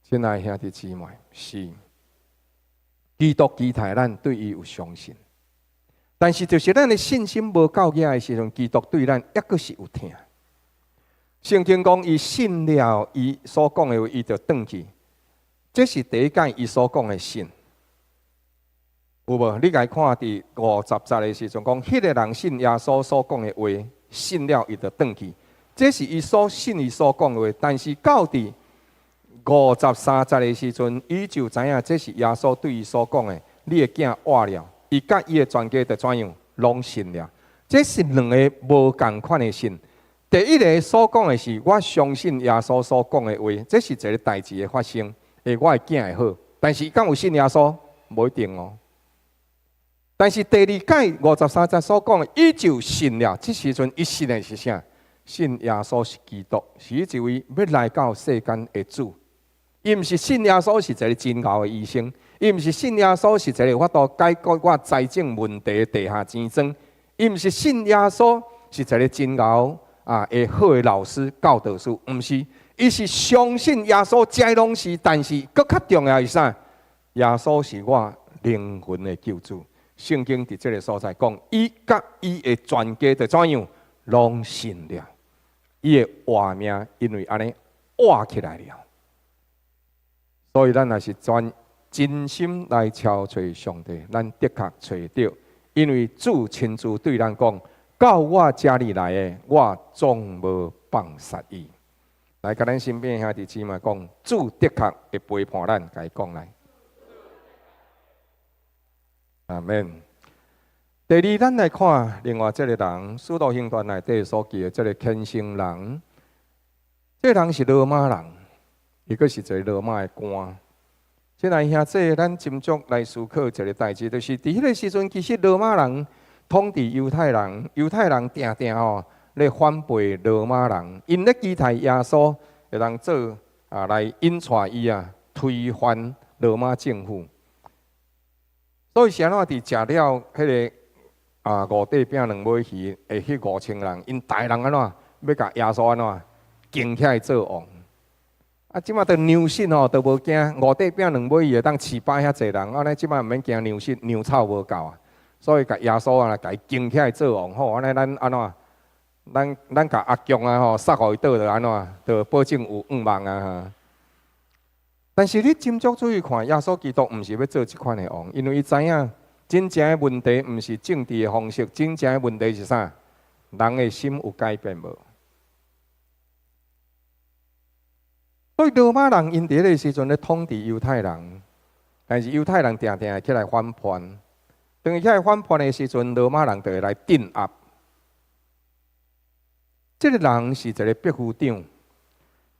親愛兄弟姊妹，是基督期待咱對伊有相信，但是就是咱的信心無夠額的時陣，基督對咱抑閣是有疼。聖經講，伊信了伊所講的話，伊就轉去。這是第一擺伊所講的信，有無？你共看佇50節的時陣，講彼个人信耶穌所講的話，信了伊就轉去。這是伊所信伊所講的話，但是到佇53節的時陣，伊就知影這是耶穌對伊所講的，你的囝活了。伊佮伊的全家就怎樣，攏信了。這是兩个無仝款的信。第一个所講的是，我相信耶穌所講的話，這是一个代誌的發生，我的囝會好。但是敢有信耶穌？無一定哦。但是第二擺53節所講的，伊就信了。這時陣伊信的是啥？信耶穌是基督，是一位欲來到世間的主。伊毋是信耶穌是一个真𠢕的醫生，伊毋是信耶穌是一个有法度解決我財政問題的地下錢莊，伊毋是信耶穌是一个真𠢕 啊的好的老師教導師，毋是，伊是相信耶穌，這攏是，但是閣較重要是啥？耶穌是我靈魂的救主。聖經佇這个所在講，伊佮伊的全家就怎樣，攏信了。伊的活命因為按呢活起來了。所以咱若是全真心來朝揣上帝，咱的確揣著，因為主親自對咱講：到我遮裡來的，我總無放殺伊。來，佮咱身邊兄弟姊妹講，主的確會陪伴咱，共伊講來。阿門。第二，咱來看另外這个人，《使徒行傳》內底所記的這个虔誠人，這个人是羅馬人，伊閣是一个羅馬的官。親愛兄弟，咱斟酌來思考一个代誌，就是佇彼个時陣，其實羅馬人統治猶太人，猶太人定定吼咧反背羅馬人，𪜶咧期待耶穌會當做啊來引帶伊啊推翻羅馬政府。所以是按怎佇食了彼个啊五塊餅兩尾魚的彼5000人，𪜶逐个人按怎欲共耶穌按怎扛起來做王？啊，這馬都糧食吼都無驚，五塊餅兩尾魚會當飼飽遐濟人，按呢這馬毋免驚糧食糧草無夠啊。所以共耶穌啊，共伊扛起來做王好，按呢咱按怎？咱共阿強啊吼，殺予伊倒就按怎？就保證有向望啊。但是你斟酌注意看，耶穌基督毋是欲做這款的王，因為伊知影真正的問題毋是政治的方式，真正的問題是啥？人的心有改變無？所以羅馬人𪜶佇彼个時陣咧統治猶太人，但是猶太人定定會起來反叛。當伊起來反叛的時陣，羅馬人就會來鎮壓。這个人是一个百夫長。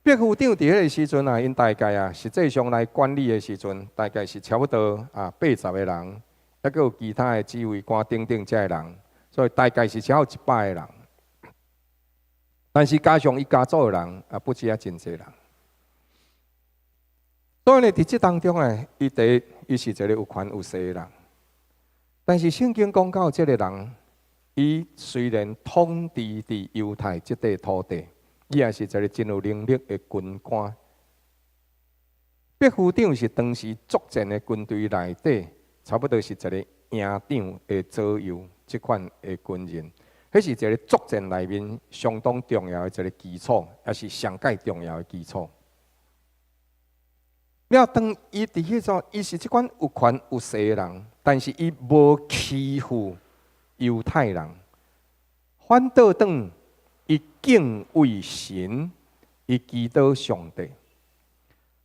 百夫長佇彼个時陣啊，𪜶大概啊，實際上來管理的時陣，大概是差不多啊80個人，猶閣有其他的指揮官等等這个人，所以大概是超過100個人。但是加上伊家族的人，也不止啊真濟人。所以呢，佇這當中啊，伊第一，伊是一个有權有勢的人。但是聖經講到這个人，伊雖然統治佇猶太這塊土地，伊也是一个真有能力的軍官。百夫長是當時作戰的軍隊內底，差不多是一个營長的左右，這款的軍人，彼是一个作戰內面相當重要的一个基礎，也是上蓋重要的基礎。了，當伊佇彼陣，伊是這款有權有勢的人，但是伊無欺負猶太人，反倒轉伊敬畏神，伊祈禱上帝。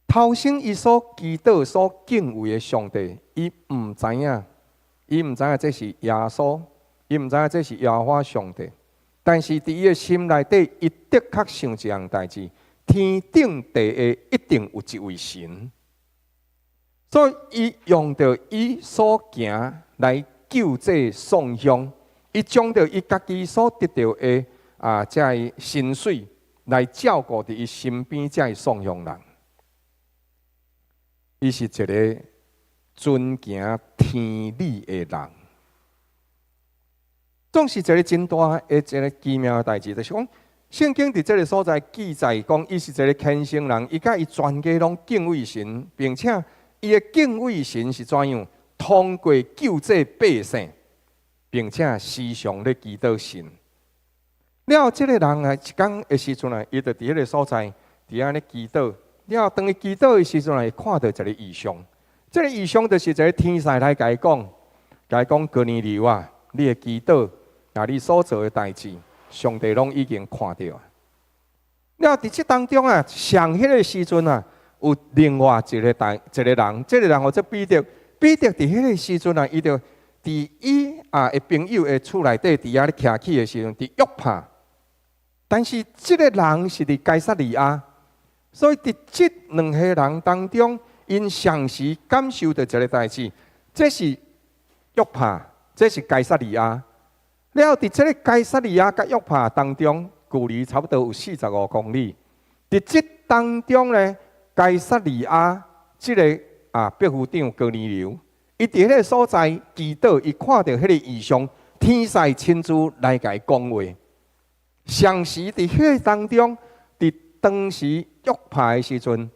頭先伊所祈禱、所敬畏的上帝，伊毋知影，伊毋知影這是耶穌，伊毋知影這是耶和華上帝。但是佇伊的心內底，伊的確想一項代誌：天頂地下一定有一位神。所以，伊用著伊所行來救濟喪鄉，伊將著伊家己所得著的啊，這个薪水來照顧佇伊身邊這个喪鄉人。伊是一个遵行天理的人，總是一个真大的一个奇妙的代誌，就是講聖經佇這个所在記載講，伊是一个虔誠人，伊佮伊全家攏敬畏神，並且伊的敬畏神是怎樣？通過救濟百姓，並且時常咧祈禱神。了，這个人啊，一工的時陣啊，伊就佇彼个所在，佇遐咧祈禱。了，當伊祈禱的時陣啊，伊看著一个異象。這个異象就是一个天使來共伊講，共伊講哥尼流啊，你的祈禱，啊，你所做的代誌，上帝攏已經看著啊。了，佇這當中啊，上彼个時陣啊，有另外一个代一个人，這个人號做彼得。彼得佇彼个時陣啊，伊就佇伊啊的朋友的厝內底，佇遐咧徛起的時陣，佇約帕。但是這个人是佇該撒利亞，所以佇這兩个人當中，𪜶同時感受著一个代誌，這是約帕，這是該撒利亞。了，佇這个該撒利亞佮約帕當中，距離差不多有45公里。佇這當中呢，該撒利亞這个啊百夫長哥尼流，伊佇彼个所在祈禱，伊看著彼个異象，天使親自來共伊講話。同時佇彼个當中，佇當時約帕的時陣，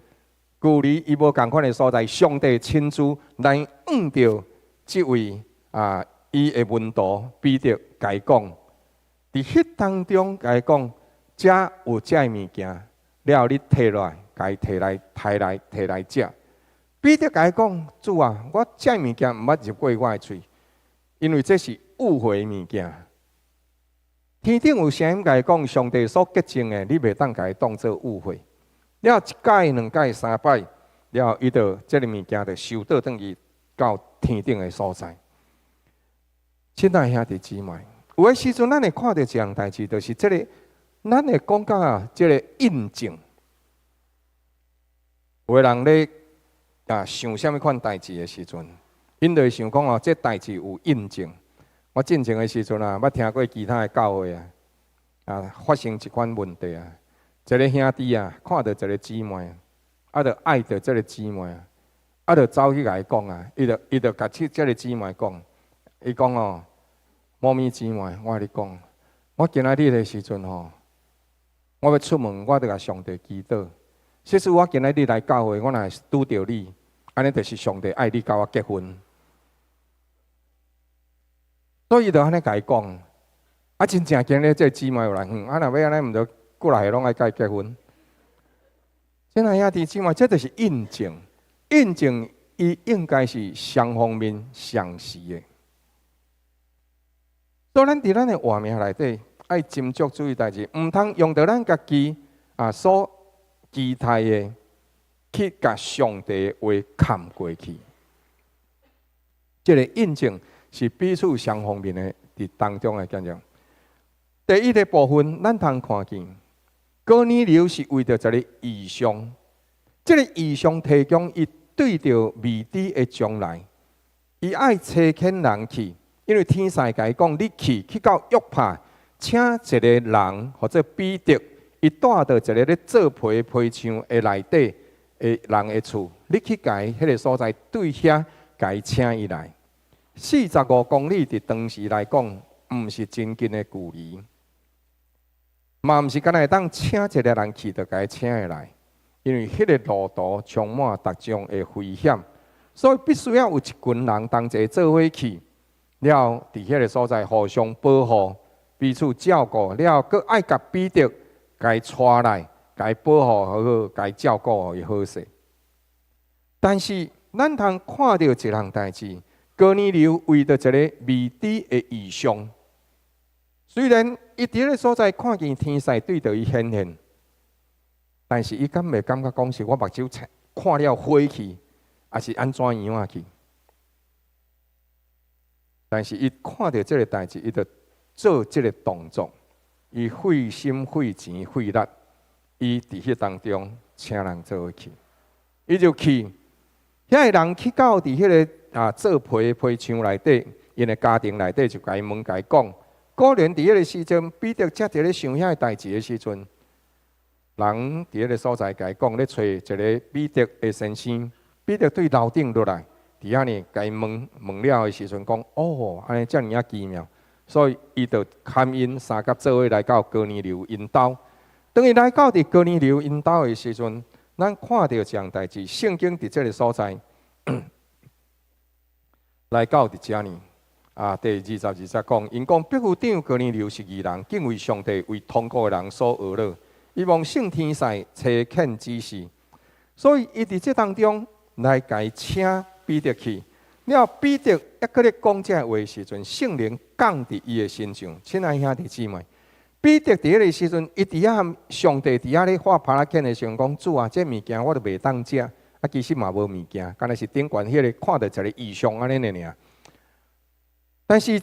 距離伊無仝款的所在，上帝親自來向著這位啊，伊的門徒彼得共伊講，佇彼當中共伊講，遮有遮的物件，了後你提落來，共伊提來，提來，提來食。彼得共伊講，主啊，我這物件毋捌入過我的喙，因為這是污穢的物件。天頂有聲音共伊講，上帝所潔淨的，你袂當共伊當做污穢。了一擺、兩擺、三擺，了後伊就這个物件就收倒轉去到天頂的所在。親愛兄弟姊妹，有的時陣咱會看著一項代誌，就是這个，咱會講到啊，這个印證。有的人咧啊想啥物款代誌的時陣，𪜶就會想講哦，這代誌有印證。我進前的時陣啊，捌聽過其他的教會啊，啊發生一款問題啊，一个兄弟啊，看著一个姊妹，啊，就愛著這个姊妹啊，啊，就走去共伊講啊，伊就共這个姊妹講，伊講哦，某咪姊妹，我共你講，我今仔日的時陣吼，我欲出門，我就共上帝祈禱。假使我今仔日來教會，我若會拄著你，按呢就是上帝愛你佮我結婚。所以伊就按呢共伊講，啊，真正今日這个姊妹有來，啊，若欲按呢，毋著幾若个攏愛佮伊結婚。親愛兄弟姊妹，這就是印證，印證伊應該是雙方面相似的。所以咱佇咱的活命內底，愛斟酌注意代誌，毋通用著咱家己啊所期待的去共上帝的話崁過去。這个印證是彼此雙方面的佇當中的見證。第一个部分，咱通看見，哥尼流是為著一个異象，這个異象提供伊對著未知的將來，伊愛差遣人去，因為天使共伊講，你去到約帕，請一个人號做彼得，伊蹛佇一个咧做皮皮匠的內底的人的厝，你去共伊彼个所在對遐共伊請伊來。45公里佇當時來講，毋是真近的距離，嘛毋是干焦會當請一个人去就共伊請會來，因為彼个路途充滿各種的危險，所以必須要有一群人同齊做伙去，了佇彼个所在互相保護、彼此照顧，了閣愛共彼得共伊帶來，共伊保護好好，共伊照顧予伊好勢。但是咱通看著一項代誌，哥尼流為著一个未知的異象，雖然伊佇彼个所在看見天使對著伊顯現，但是伊敢袂感覺講是我目睭看了花去，抑是按怎樣仔去？但是伊看著這个代誌，伊就做這个動作，伊費心費錢費力，伊佇彼當中請人做伙去，伊就去，遐个人去到佇彼个啊做皮皮匠內底，𪜶的家庭內底就共伊問共伊講，果然佇彼个時陣，彼得正佇咧想遐个代誌的時陣，人佇彼个所在共伊講咧揣一个彼得的先生，彼得對樓頂落來，佇遐呢共伊問問了的時陣講，哦，按呢遮爾仔奇妙，所以伊就牽𪜶三甲做伙來到哥尼流𪜶兜。當伊來到佇哥尼流𪜶兜的時陣，咱看著一項代誌，聖經佇這个所在來到佇遮呢，啊，第22節講，𪜶講百夫長哥尼流是義人，敬畏上帝，為同國的人所呵咾，伊蒙聖天使差遣指示，所以伊佇這當中來共伊請彼得去。了彼得猶閣咧講這話的時陣，聖靈降佇伊的身上。親愛兄弟姊妹，彼得佇彼个時陣，伊佇遐上帝佇遐咧發帕拉肯的時陣，講主啊，這物件我都袂當食。啊，其實嘛無物件，敢若是頂懸彼个看著一个異象按呢爾。但是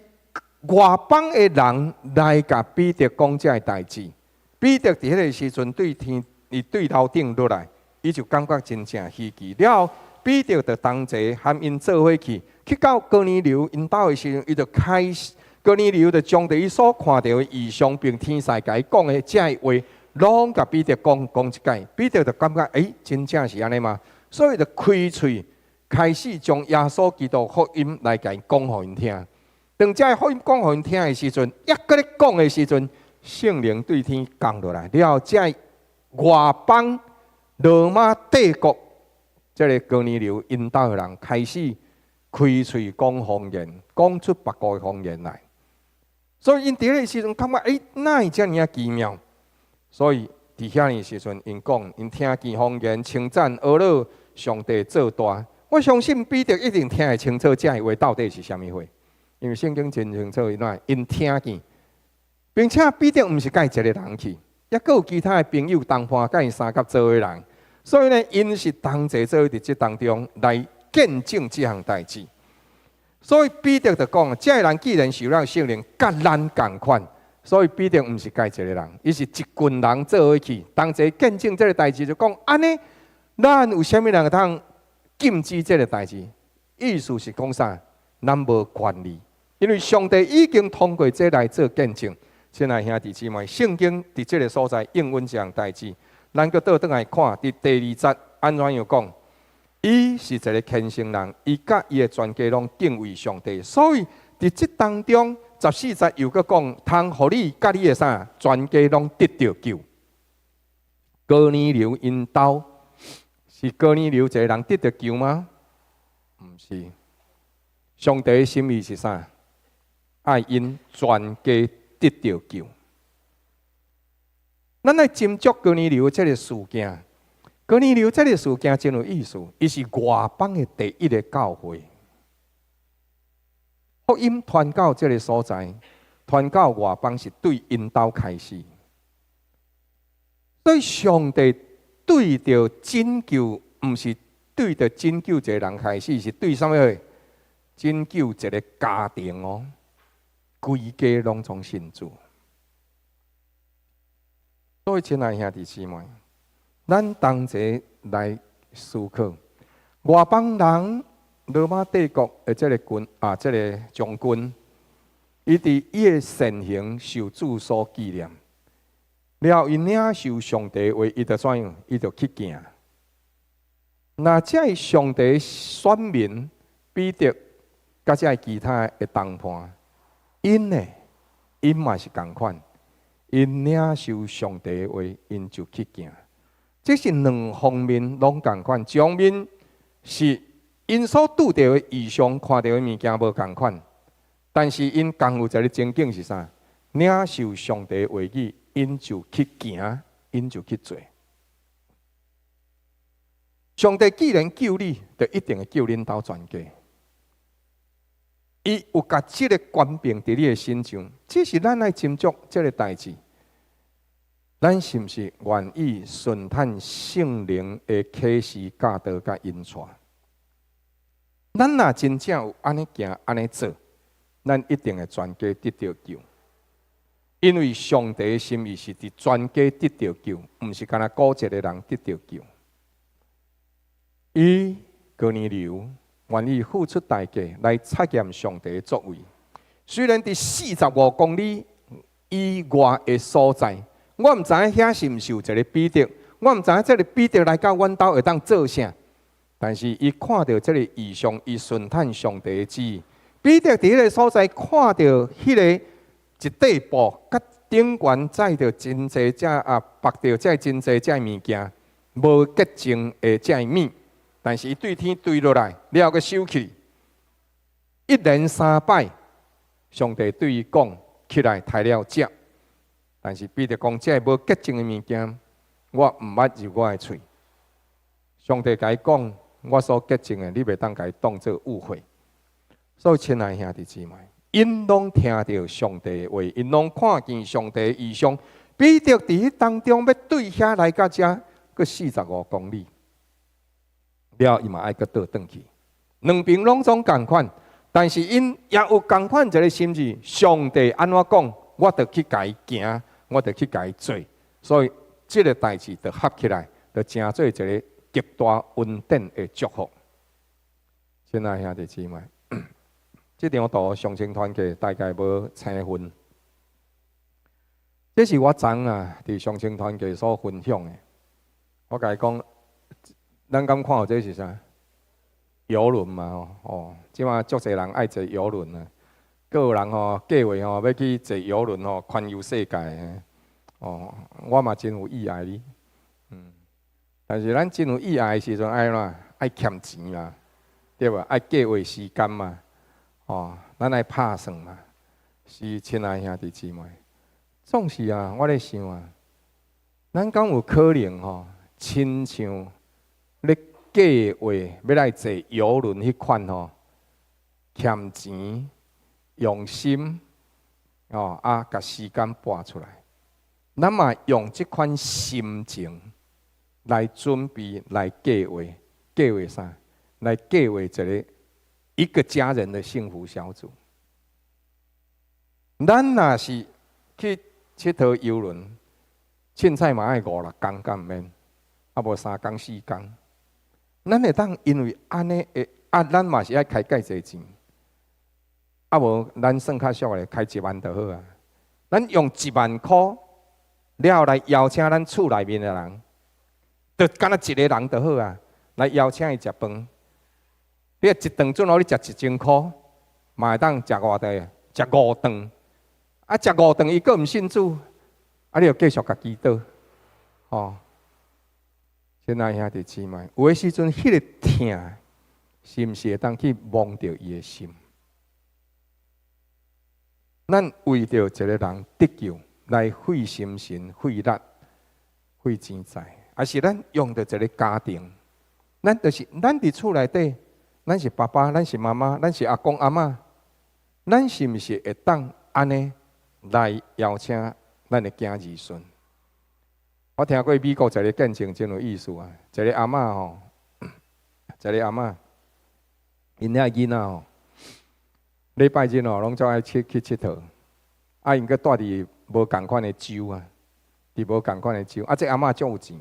外邦的人來共彼得講這个代誌，彼得佇彼个時陣對天，伊對樓頂落來，伊就感覺真正稀奇。了後，彼得就同齊含𪜶做伙去，去到哥尼流𪜶兜的時陣，伊就開始哥尼流就將佇伊所看著的異象，並天使共伊講的這个話，攏共彼得講講一擺。彼得就感覺，欸，真正是按呢嗎？所以就開喙開始將耶穌基督福音來共伊講予𪜶聽。當這个福音講予𪜶聽的時陣，猶閣咧講的時陣，聖靈對天降落來了後，這外邦羅馬帝國這个哥尼流𪜶兜的人開始開喙講方言，講出別國的方言來。所以𪜶佇彼个時陣感覺，欸，哪會遮爾仔奇妙？所以佇遐爾時陣，𪜶講，𪜶聽見方言，稱讚阿樂上帝做大。我相信彼得一定聽會清楚，這个話到底是啥物話，因為聖經真清楚，𪜶怎𪜶聽見，並且彼得毋是佮伊一个人去，猶閣有其他的朋友同伴，佮伊相佮做伙人。所以呢，𪜶是同齊做伙佇這當中來見證這項代誌。所以彼得就講：這个人既然受了聖靈，佮咱仝款。所以彼得毋是家一個人，伊是一群人做伙去，同齊見證這个代誌，就講按呢，咱有啥物人會當禁止這个代誌？意思是講啥？咱無權利，因為上帝已經通過這來做見證。親愛兄弟姊妹，聖經佇這个所在應允這項代誌，咱閣倒轉來看，佇第二節按怎樣講？伊是一个虔誠人，伊佮伊的全家攏敬畏上帝，所以佇這當中14節又閣講，通予你佮你的啥全家攏得著救。哥尼流𪜶兜是哥尼流一个人得著救嗎？毋是，上帝的心意是啥？愛𪜶全家得著救。咱來斟酌哥尼流這个事件。哥尼流這个事件真有意思，伊是外邦的第一个教會。福音傳到這个所在，傳到外邦是對𪜶兜開始。所以上帝對著拯救，毋是對著拯救一个人開始，是對啥物？拯救一个家庭哦，規家攏總信主。所以，親愛兄弟姊妹，咱同齊來思考，外邦人羅馬帝國的這个軍啊，這个將軍，伊佇伊的善行受主所紀念，了後伊領受上帝話，伊就怎樣？伊就去行。若這个上帝選民彼得，佮這个其他的同伴，𪜶呢，𪜶嘛是仝款，𪜶領受上帝的話，𪜶就去行。這是兩方面攏仝款，一方面是𪜶所拄著的異象，看著的物件無仝款，但是𪜶仝有一个情景是啥？領受上帝話語，𪜶就去行，𪜶就去做。上帝既然救你，就一定會救恁兜全家。伊有共這个權柄佇你的身上，這是咱愛斟酌這个代誌。咱是毋是願意順趁聖靈的啟示教導佮引帶？咱若真正有按呢行、按呢做，咱一定會全家得著救。因為上帝的心意是佇全家得著救，毋是干焦顧一个人得著救。伊哥尼流願意付出代價來察驗上帝的作為。雖然佇45公里以外的所在，我毋知影遐是毋是有一个彼得，我毋知影這个彼得來到阮兜會當做啥。但是伊看著這个異象，伊順趁上帝的旨意。彼得佇彼个所在看著彼个一塊布，佮頂懸載著真濟隻啊，縛著這真濟隻物件，無潔淨的這物。但是伊對天墜落來，了後閣收起，一連三擺，上帝對伊講：起來，刣了食。但是彼得講：這無潔淨的物件，我毋捌入我的喙。上帝共伊講：我所潔淨的，你袂當共伊當做污穢。所以，親愛兄弟姊妹，𪜶攏聽著上帝的話，𪜶攏看見上帝的異象。彼得佇彼當中欲對遐來到遮，閣45公里，了伊嘛愛閣倒轉去。兩邊攏總仝款，但是𪜶也有仝款一个心志。上帝按怎講，我就去共伊行，我就去共伊做。所以，這个代誌就合起來，就成做一个極大恩典的祝福。親愛兄弟姊妹，這張圖上清團契大概無青份。這是我昨啊，佇上清團契所分享的。我共伊講，咱敢看著這是啥？郵輪嘛，哦，這馬足濟人愛坐郵輪啊。閣有人吼計劃吼欲去坐郵輪吼環遊世界，哦，我嘛真有意愛你，但是咱真有意愛的時陣愛按怎？愛儉錢嘛，對無？愛計劃時間嘛，哦，咱愛拍算嘛。是親愛兄弟姊妹，總是啊，我咧想啊，咱敢有可能吼，親像咧計劃欲來坐郵輪彼款吼，儉錢、用心，哦啊，共時間撥出來，咱嘛用這款心情來準備、來計劃，計劃啥？來計劃一个一個家人的幸福小組。咱若是去𨑨迌郵輪，凊彩嘛愛五六工敢毋免，啊無3工4工。咱會當因為按呢會啊，咱嘛是愛開蓋濟錢，啊無咱算較俗的，開一萬就好啊。咱用一萬箍了後來邀請咱厝內面的人，就敢若一个人就好啊，來邀請伊食飯。你一頓準予你食1000箍，嘛會當食偌濟？食五頓。啊，食五頓伊閣毋信主，啊，你就繼續共祈禱，吼。親愛兄弟姊妹，有的時陣，彼个疼，是毋是會當去摸著伊的心？咱為著一個人得救，來費心神、費力、費錢財，抑是咱用著一个家庭？咱就是咱佇厝內底，咱是爸爸，咱是媽媽，咱是阿公阿嬤，咱是毋是會當按呢來邀請咱的囝兒孫？我聽過美國一个見證真有意思啊！一个阿嬤吼，一个阿嬤，𪜶遐囡仔吼，禮拜日吼攏總愛去去𨑨迌，啊，𪜶閣蹛佇無仝款的州啊，佇無仝款的州，啊，這阿嬤足有錢，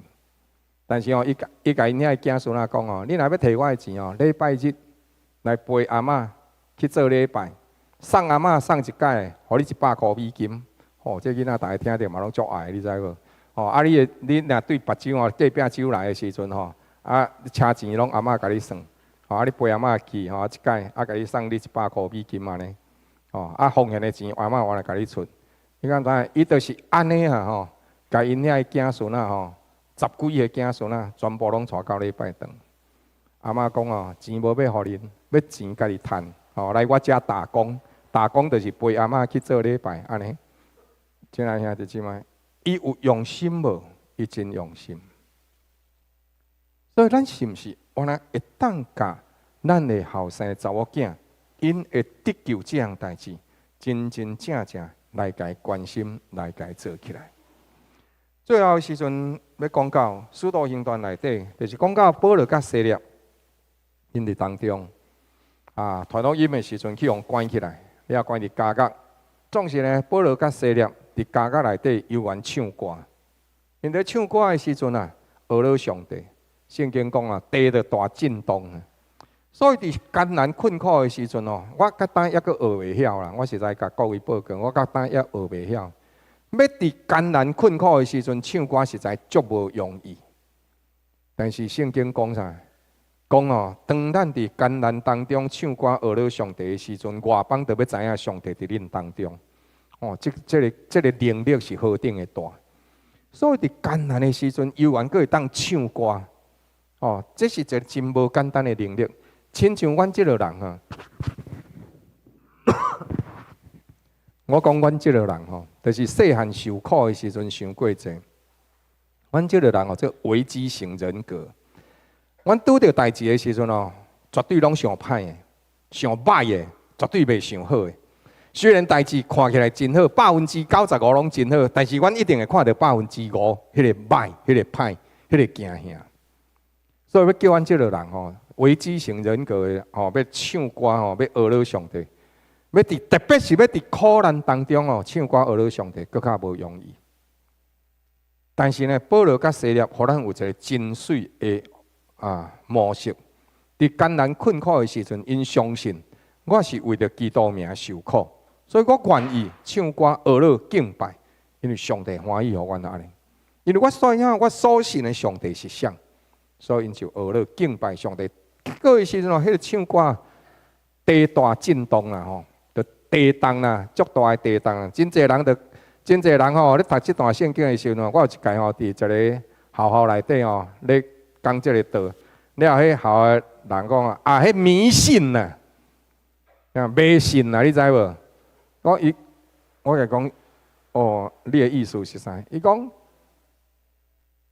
但是吼，伊共伊共𪜶遐囝孫仔講吼，你若欲提我的錢吼，禮拜日來陪阿嬤去做禮拜，送阿嬤送一擺，予你100箍美金。吼，這囡仔逐个聽著嘛攏足愛，你知無？吼，啊，你的你若對別州吼，隔壁州來的時陣吼，啊，車錢攏阿嬤共你算，吼，啊，你陪阿嬤去吼，一擺啊，共你送你一百箍美金按呢，吼，啊，奉獻的錢阿嬤我來共你出。你敢知？伊就是按呢啊吼，共𪜶遐囝孫仔吼，十幾个囝孫仔，全部攏帶到禮拜堂。阿嬤講哦，錢無欲予恁，欲錢家己趁，吼，來我遮打工，打工就是陪阿嬤去做禮拜，按呢。親愛兄弟姊妹，伊有用心無？伊真用心。所以咱是毋是原來會當共咱的後生查某囝，𪜶會得救這項代誌，真真正正來共關心，來共做起來。最後的時陣欲講到《使徒行傳》內底，就是講到保羅佮西勒，𪜶佇當中啊，傳福音的時陣去予關起來，了關佇監獄。總是呢，保羅佮西勒佇監獄內底猶原唱歌。𪜶佇唱歌的時陣啊，呵咾上帝。聖經講啊，地就大震動啊。所以佇艱難困苦的時陣哦，我到今猶閣學袂曉啦。我實在共各位報告，我到今猶學袂曉。欲佇艱難困苦的時陣唱歌，實在足無容易。但是聖經講啥？講哦，當咱佇艱難當中唱歌呵咾上帝的時陣，外邦就欲知影上帝佇恁當中。哦，這個能力是何等的大。所以佇艱難的時陣，猶原閣會當唱歌。哦，這是一个真無簡單的能力。親像阮這个人哈，我講阮這个人吼，就是細漢受苦的時陣傷過濟。阮這个人哦，這危機型人格。阮拄著代誌的時陣哦，絕對攏想歹的，想䆀的，絕對袂想好的。雖然代誌看起來真好，95%攏真好，但是阮一定會看著5%彼个䆀、彼个歹、彼个驚嚇。所以欲叫阮這个人吼，危機型人格的吼，欲唱歌吼，欲呵咾上帝，欲佇特別是欲佇苦難當中哦，唱歌呵咾上帝，閣較無容易。但是呢，保羅佮西勒，予咱有一个真媠的啊模式。佇艱難困苦的時陣，𪜶相信我是為著基督名受苦，所以我願意唱歌呵咾敬拜，因為上帝歡喜予阮按呢。因為我所影我所信的上帝是誰，所以𪜶就呵咾敬拜上帝。結果的時陣哦，彼个唱歌地大震動啦吼，就地動啦，足大的地動啊！真濟人就真濟人吼，咧讀這段聖經的時陣，我有一擺吼，佇一个學校內底吼，咧講這个道，了後彼校的人講啊，啊，彼迷信呐，啊，迷信啊，你知無？我伊，我共講，哦，你的意思是啥？伊講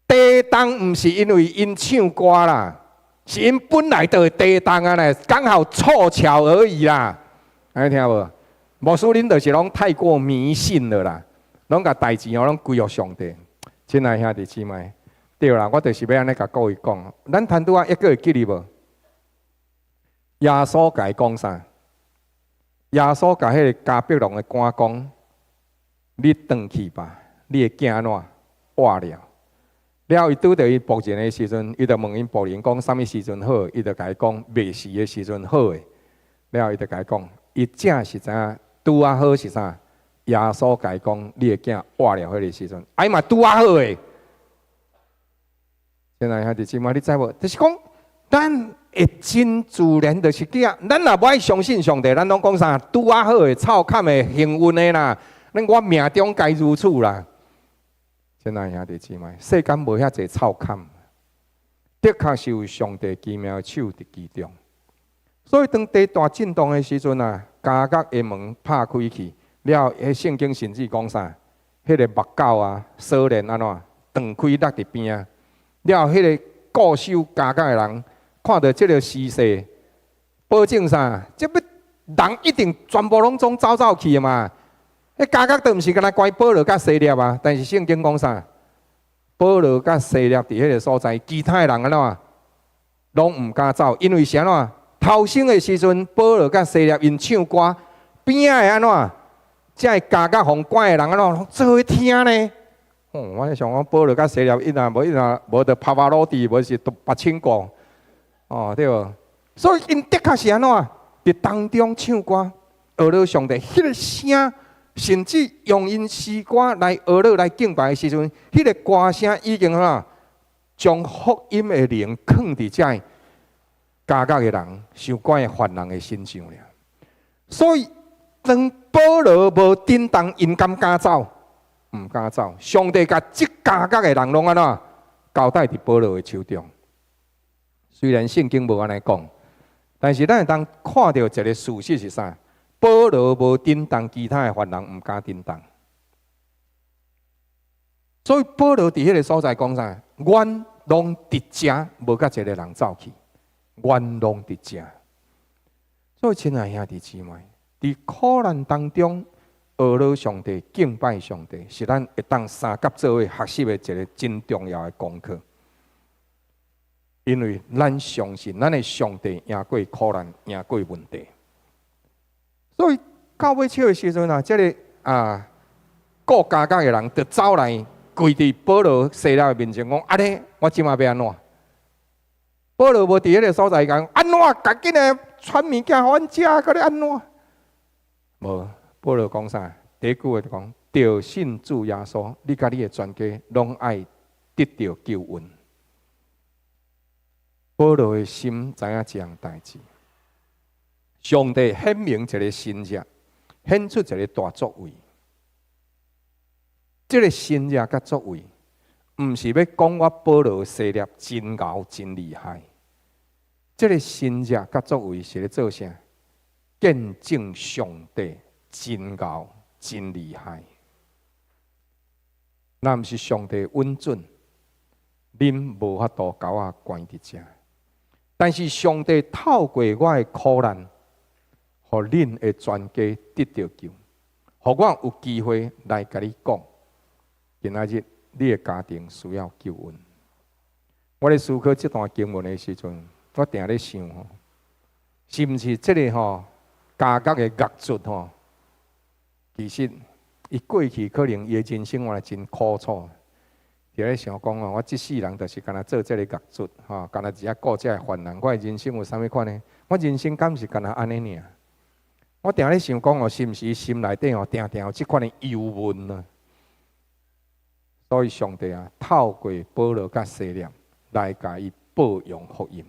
地動毋是因為𪜶唱歌啦，是𪜶本來就會地動啊咧，剛好湊巧而已啦。按呢聽無？牧師恁就是攏太過迷信了啦，攏共代誌哦，攏歸予上帝。親愛兄弟姊妹，對啦，我就是欲按呢共各位講。咱談拄仔猶閣會記得無？耶穌共伊講啥？耶穌共彼個迦百農的官講：你轉去吧，你的囝按怎活了？了後，伊拄著伊僕人的時陣，伊就問𪜶僕人講啥物時陣好，伊就共伊講未時的時陣好的。了後，伊就共伊講，伊正是知影拄仔好是啥？耶穌共伊講，你的囝活了彼个時陣，哎嘛拄仔好的。親愛兄弟姊妹，你知無？就是講，咱會真自然，就是叫咱若無愛相信上帝，咱攏講啥？拄仔好的、湊坎的、幸運的啦，咱我命中該如此啦。親愛兄弟姊妹，世間無遐濟湊坎，的確是有上帝奇妙的手佇其中。所以當地大震動的時陣啊，監獄的門拍開去，了後，彼聖經甚至講啥？彼個目絞啊、鎖鏈按怎斷開落佇邊仔。了後，彼個固守監獄的人看著這个時勢，保證啥？這欲人一定全部攏總走走去的嘛。彼監獄都毋是干焦關保羅佮西勒啊，但是聖經講啥？保羅佮西勒佇彼个所在，其他的人按怎？攏毋敢走，因為是按怎？頭先的時陣，保羅佮西勒𪜶唱歌，邊仔的按怎？這个監獄予關的人按怎？攏做伙聽呢？哦，我咧想講保羅佮西勒，伊若無伊若無就帕瓦羅蒂，無是柏青哥，哦對無？所以𪜶的確是按怎？佇當中唱歌，呵咾上帝，彼个聲，甚至用𪜶詩歌來呵咾來敬拜的時陣，彼个歌聲已經按怎？將福音的靈囥佇這監獄的人、受關的犯人的身上了。所以當保羅無振動，𪜶敢敢走？毋敢走。上帝共這監獄的人攏按怎？交代佇保羅的手中。雖然聖經無按呢講，但是咱會當看著一个事實是啥？保羅無振動，其他的犯人毋敢振動。所以保羅佇彼个所在講啥？阮攏佇遮，無佮一个人走去。阮攏佇遮。所以，親愛兄弟姊妹，佇苦難當中，呵咾上帝、敬拜上帝，是咱會當相佮做伙學習的一个真重要的功課。因為咱相信，咱的上帝贏過苦難，贏過問題。所以到尾笑的時陣啊，這个啊，顧監獄的人就走來跪佇保羅、西拉的面前講：按呢，我這馬欲按怎？保羅無佇彼个所在講按怎？趕緊來傳物件予阮食，閣咧按怎？無，保羅講啥？第一句話就講：著信主耶穌，你佮你的全家攏愛得著救恩。保羅的心知影這項代誌，上帝顯明一个神跡，顯出一个大作為。這个神跡佮作為，毋是欲講我保羅西勒真𠢕真厲害。這个神跡佮作為是咧做啥？見證上帝真𠢕真厲害。若毋是上帝允准，恁無法度共我關佇遮。但是上帝透過我的苦難，予恁的全家得著救，予我有機會來共你講，今仔日你的家庭需要救恩。我咧思考這段經文的時陣，我定咧想吼，是毋是這个吼監獄的獄卒吼？其實伊過去可能伊的人生原來真苦楚。佇咧想講哦，我這世人就是干焦做這个獄卒，吼，干焦佇遮顧這个犯人，我的人生有啥物款呢？我人生敢是干焦按呢爾？我定咧想講哦，是毋是心內底哦，定定有這款的憂悶啊？所以上帝啊，透過保羅佮西勒來共伊報揚福音。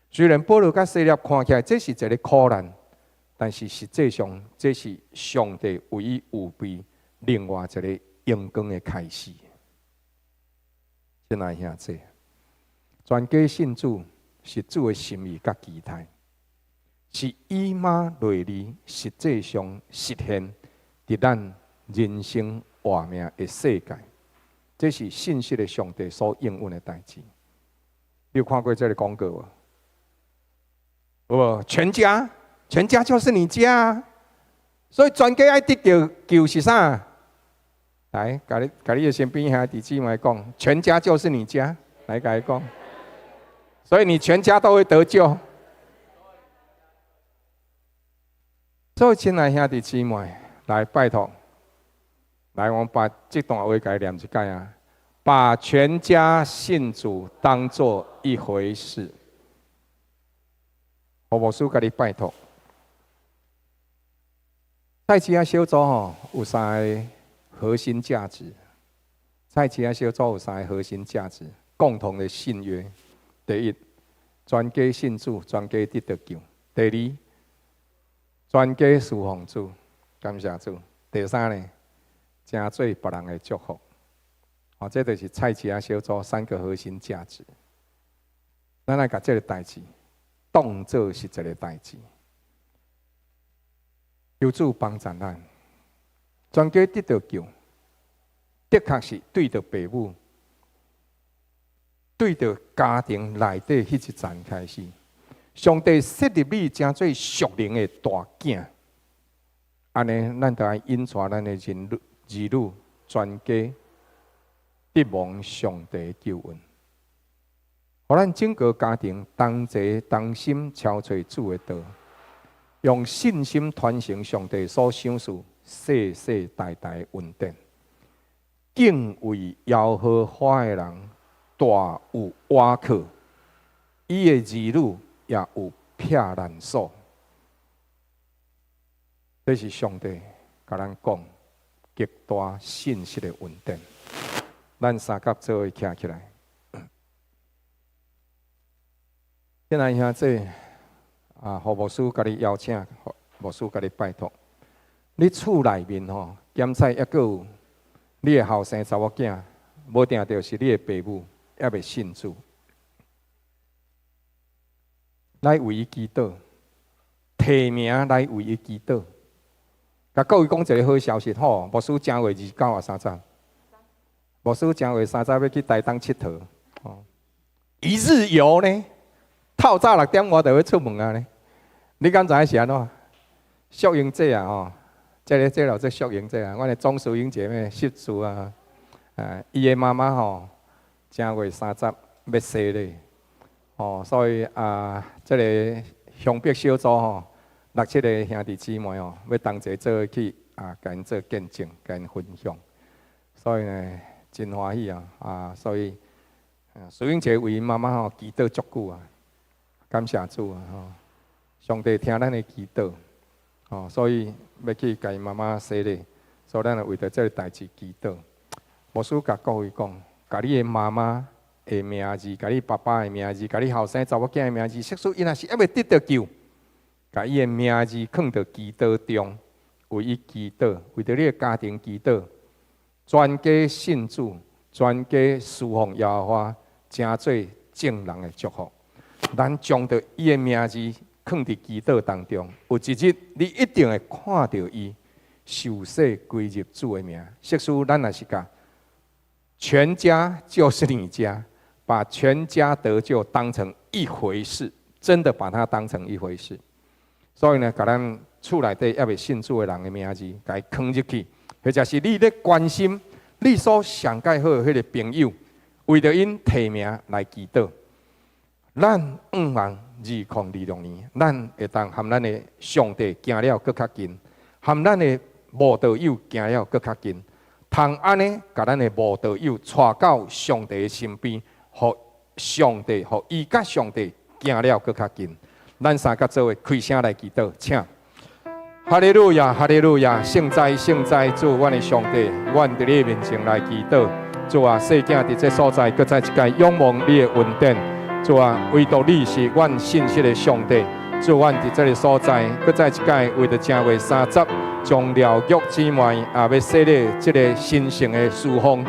雖然保羅佮西勒看起來這是一个苦難，但是實際上，這是上帝為伊預備另外一个榮光的開始。親愛兄弟，全家信主是主的心意佮期待，是以馬內利實際上實現佇咱人生活命的世界。這是信實的上帝所應允的代誌。你有看過這个廣告無？有無？全家，全家就是你家，所以全家愛得著救是啥？來，共你的身邊兄弟姊妹講，全家就是你家，來共伊講。所以你全家都會得救。所以親愛兄弟姊妹，來拜託，來我把這段話共念一擺啊，把全家信主當作一回事。何牧師共你拜託，菜市仔小組吼有三个核心價值。菜市仔小組有三个核心價值，共同的信約。第一，全家信主，全家得著救；第二，全家侍奉主，感謝主；第三呢，成做別人的祝福。哦，這就是菜市仔小組三個核心價值。咱來共這个代誌當做是一个代誌，求主幫助咱，全家得著救，的確是對著父母、對著家庭內底彼一層開始，上帝設立你成做屬靈的大囝，按呢，咱就愛引帶咱的兒女全家得蒙上帝救恩，予咱整个家庭同齊同心朝揣主的道，用信心傳承上帝所賞賜世世代代的恩典。敬畏耶和華的人，大有倚靠，伊的兒女也有避難所。這是上帝共咱講極大信實的恩典。咱三佮做伙徛起來。親愛兄弟，啊，何牧師共你邀請，牧師共你拜託，你厝內面吼，檢查猶閣有你的後生查某囝，無定著是你的爸母，猶未信主，來為伊祈禱，提名來為伊祈禱。共各位講一个好消息吼，牧師正月29抑30，牧師正月三十欲去台東𨑨迌，哦，一日遊呢？透早6點外就欲出門啊呢？你敢知影是按怎？淑英姐啊吼，這個這淑英姐啊，阮的鍾淑英姐妹媳婦啊，啊，伊的媽媽吼，正月三十欲洗禮，哦，所以啊，這个鄉北小組吼，六七个兄弟姊妹吼，欲同齊做伙去啊，共𪜶做見證，共𪜶分享，所以呢，真歡喜啊！啊，所以淑英姐為𪜶媽媽吼祈禱足久啊。感謝主啊！吼，上帝聽咱的祈禱，哦，所以欲去共𪜶媽媽洗禮，所以咱為著這个代誌祈禱。牧師共各位講，共你的媽媽的名字，共你爸爸的名字，共你後生查某囝的名字，即使伊若是猶未得著救，共伊的名字囥佇祈禱中，為伊祈禱，為著你的家庭祈禱，全家信主，全家侍奉耶和華，成做眾人的祝福。咱將著伊的名字囥佇祈禱當中，有一日你一定會看著伊受洗歸入主的名。即使咱若是共全家就是你家，把全家得救當成一回事，真的把它當成一回事。所以呢，共咱厝內底猶未信主的人的名字，共伊囥入去，或者是你咧關心你所上蓋好的彼个朋友，為著𪜶提名來祈禱。咱向望2026年，咱會當和咱的上帝行了閣較近，和咱的慕道友行了閣較近，通按呢，共咱的慕道友帶到上帝的身邊，予上帝，予伊佮上帝行了閣較近。咱三佮做伙開聲來祈禱，請。哈利路亞，哈利路亞，聖哉，聖哉，主，阮的上帝，阮佇你面前來祈禱。主啊，細囝佇這所在，閣再一擺仰望你的恩典。主啊，唯獨你是阮信實的上帝，主，阮佇這个所在，閣再一擺為著正月三十，將廖玉姊妹也欲洗禮這个神聖的事奉，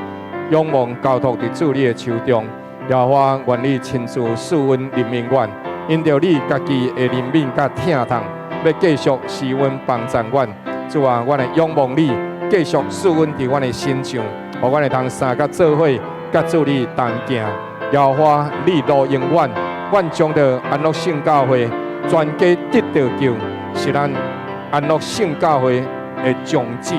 仰望交託佇主你的手中。耶和華，願你親自賜恩憐憫阮，因著你家己的憐憫佮疼痛，欲繼續施恩幫贊阮。主啊，阮會仰望你，繼續賜恩佇阮的身上，予阮會通相佮做伙，佮主你同行。耶和華，你路用阮，阮將著安樂聖教會全家得著救，是咱安樂聖教會的宗旨。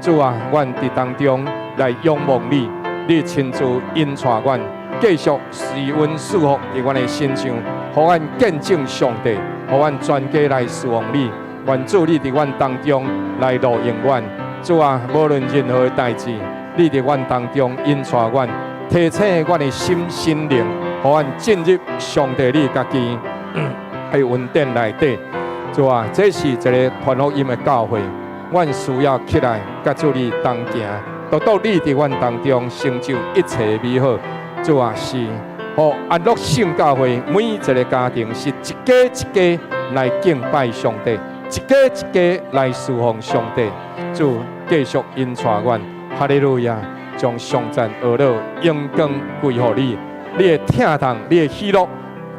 主啊，阮佇當中來仰望你，你親自引帶阮，繼續施恩賜福佇阮的身上，予阮見證上帝，予阮全家來侍奉你。願主你佇阮當中來路用阮。主啊，無論任何的代誌，你佇阮當中引帶阮，提醒阮的心心靈，予阮進入上帝你家己的恩典內底。主啊，這是一個傳福音的教會，阮需要起來，佮主你同行，獨獨你佇阮當中成就一切美好。主啊，是予安樂聖教會每一个家庭是一家一家來敬拜上帝，一家一家來侍奉上帝。主繼續引帶阮，哈利路亞，將頌讚、呵咾、榮光歸予你。你的疼痛，你的喜樂，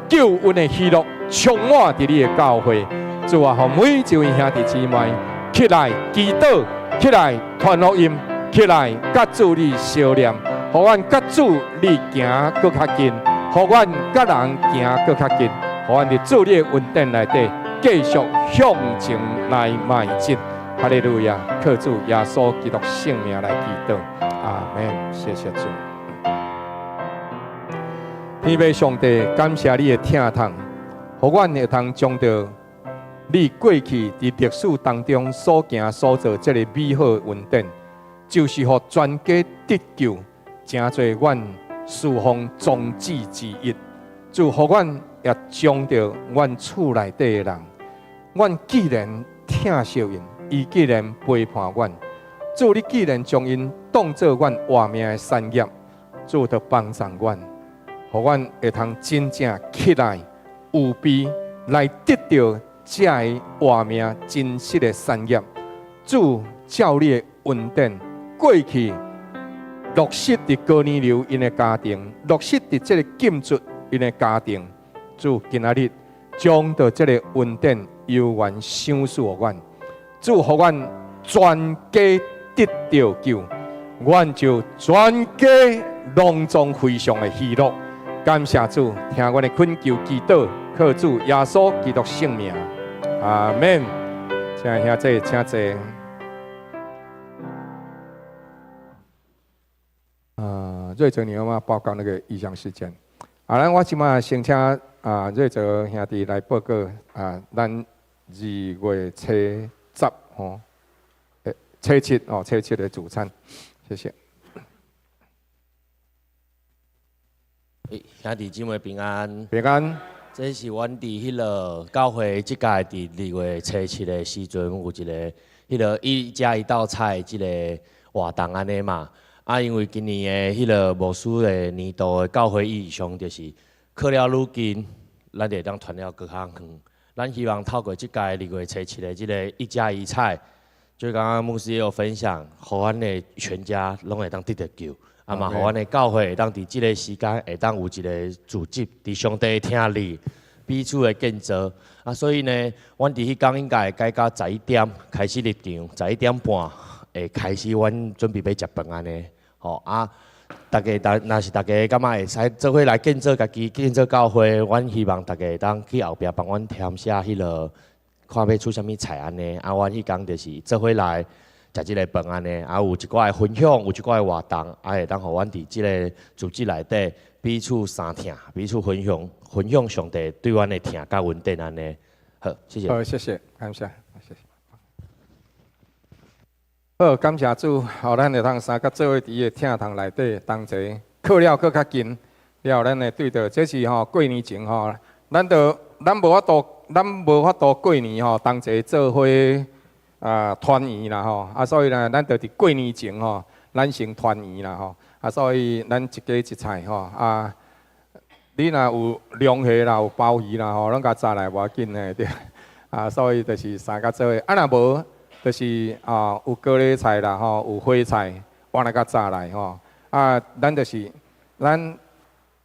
救恩的喜樂，充滿佇你的教會。主啊，予每一位兄弟姊妹起來祈禱，起來傳福音，起來佮主你相連，予阮佮主你行閣較近，予阮佮人行閣較近，予阮佇主你的恩典內底繼續向前來邁進。哈利路亞！靠主耶穌基督聖名來祈禱，阿門。謝謝主。天父上帝，感謝你的疼痛，予阮會通將著你過去佇歷史當中所行所做這个美好恩典，就是予全家得救，成做阮事奉宗旨之一。主，予阮也將著阮厝內底的人，阮既然疼惜𪜶，伊既然陪伴阮，主，你既然將𪜶當做阮活命的產業，主就幫助阮，予阮會通真正起來，預備來得著這个活命真實的產業。主，照你的恩典，過去落實佇哥尼流𪜶的家庭，落實佇這个禁卒𪜶的家庭。主，今仔日將著這个恩典猶原賞賜予阮。主，予阮全家得著救，阮就全家攏總非常的喜樂。感謝主，聽阮的懇求祈禱，靠主耶穌基督聖名，阿門。請兄弟，請坐。啊，瑞哲，你有無報告那個異象事件？啊，咱我這馬先請啊瑞哲兄弟來報告啊，咱二月初十吼，初七哦，初七的主餐，謝謝。兄弟姊妹平安。平安。這是阮佇彼个教會這屆佇二月初七的時陣，有一个彼个一家一道菜這个活動按呢嘛。啊，因為今年的彼个牧師的年度的教會異象，就是靠了愈近，咱就會當傳了閣較遠。咱希望透過這屆二月初七的這个一家一菜，就剛剛牧師也有分享，予阮的全家攏會當得著救。啊嘛，予阮的教會會當佇這个時間會當有一个組織，佇上帝疼裡彼此的建造。啊，所以呢，阮佇彼工應該會改到11點開始入場，11點半會開始，阮準備欲食飯按呢。吼啊，大家，若是大家感覺會使做伙來建造家己，建造教會，阮希望大家會當去後壁幫阮填寫彼个，看欲煮啥物菜按呢。啊，阮彼工就是做伙來食這个飯按呢，啊，有一寡的分享，有一寡的活動，啊，會當予阮佇這个組織內底彼此相疼，彼此分享，分享上帝對阮的疼佮恩典按呢。好，謝謝。好，謝謝，感謝，謝謝。好，感謝主，予咱會通相佮做伙佇伊的疼痛內底同齊，靠了閣較近。了後，咱會對著，這是吼過年前吼，咱著咱無法度，咱無法度過年吼同齊做伙啊團圓啦吼，啊所以呢，咱著佇過年前吼，咱先團圓啦吼，啊所以咱一家一菜吼啊，你若有龍蝦啦，有鮑魚啦吼，攏共炸來無要緊嘿對。啊，所以就是三角做伙，啊若無，就是啊有高麗菜啦吼，有花菜，換來共炸來吼。啊，咱就是咱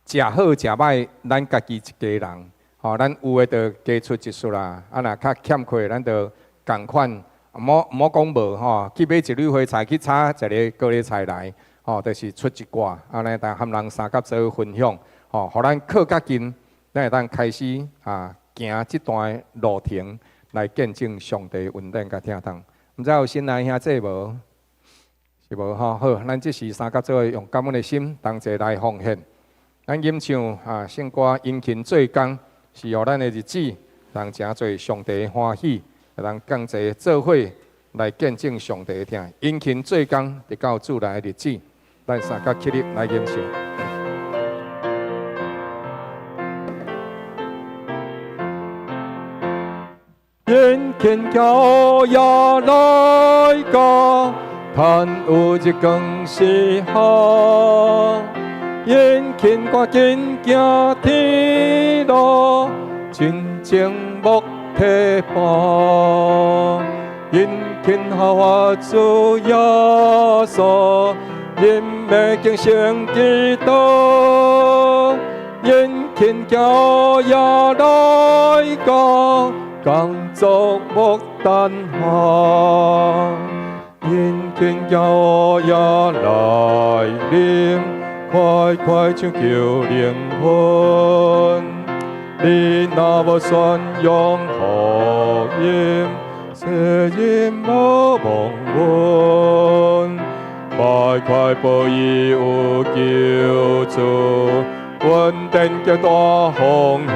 食好食歹，咱家己一家人，吼，咱有的就加出一束啦。啊，若較欠缺，咱就仝款，毋好講無吼，去買一縷花菜，去炒一个高麗菜來，吼，就是出一寡，按呢，但和人相佮做伙分享，吼，予咱靠較近，咱會當開始啊行這段路程來見證上帝恩典佮疼痛。毋知有新來兄弟無？是無吼？好，咱這時相佮做伙用感恩的心同齊來奉獻。咱吟唱啊聖歌，殷勤做工，是予咱的日子通誠做上帝歡喜，通共齊做伙來見證上帝的疼。殷勤做工，直到主來的日子，咱相佮起立來吟唱。殷勤叫也來到，趁有日光時候。殷勤趕緊行天路，真情莫退步。殷勤效法主耶穌，忍耐敬虔基督。殷勤叫也來到，工作莫等候。殷勤叫也來臨，快快搶救靈魂。你若無宣揚福音，世人無望聞。快快報義有救主，恩典極大豐富。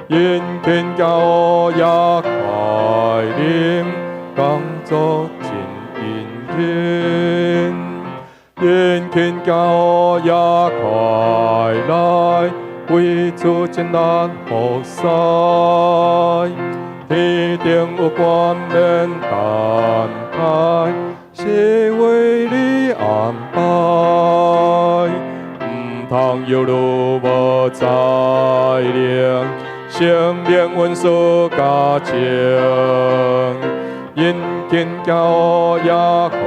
殷勤叫也快臨，工作真殷勤。殷勤叫也快來，為主盡力服侍。天頂有冠冕等待，是為你安排。毋通猶豫無才能，聖靈恩賜加強。殷勤叫也快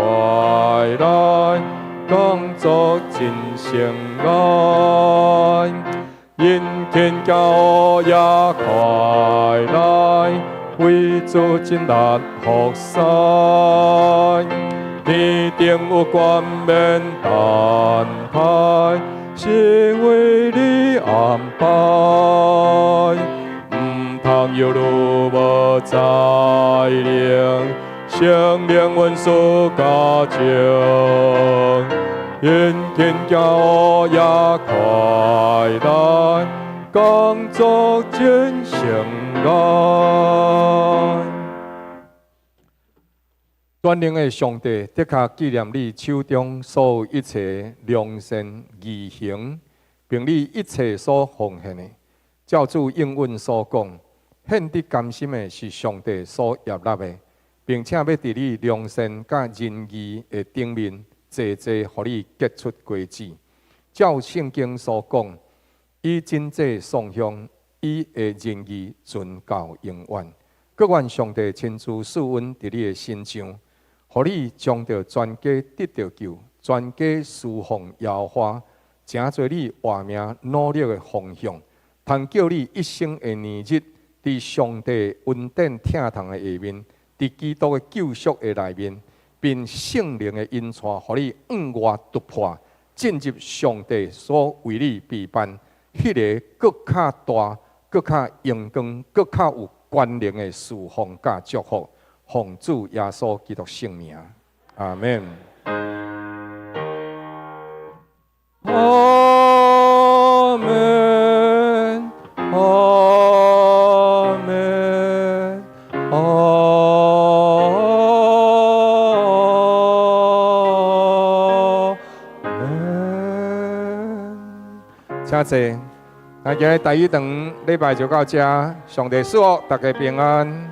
來，工作真成功。殷勤叫也快來，為主盡力服侍。天頂有冠冕等待，是為你安排。毋通猶豫無才能，聖靈恩賜加強。殷勤叫也快來，工作真成功。全能的上帝的確紀念你手中所有一切良善義行，並你一切所奉獻的。照主應允所講，獻得甘心的是上帝所悅納的，並且欲佇你良善佮仁義的頂面，濟濟予你結出果子。照聖經所講，以真濟送香，伊的仁義存到永遠。閣願上帝親自賜恩佇你的身上，予你將著全家得著救，全家事奉耶和華，成做你活命努力的方向，通叫你一生的年日，佇上帝恩典疼痛的下面，佇基督的救贖的內面，憑聖靈的引帶，予你向外突破，進入上帝所為你備辦彼个閣較大、閣較榮光、閣較有權能的侍奉佮祝福，奉主耶穌基督聖名，阿門。阿門，阿門，阿門。請坐。那今日台語堂禮拜就到這，上帝賜福大家平安。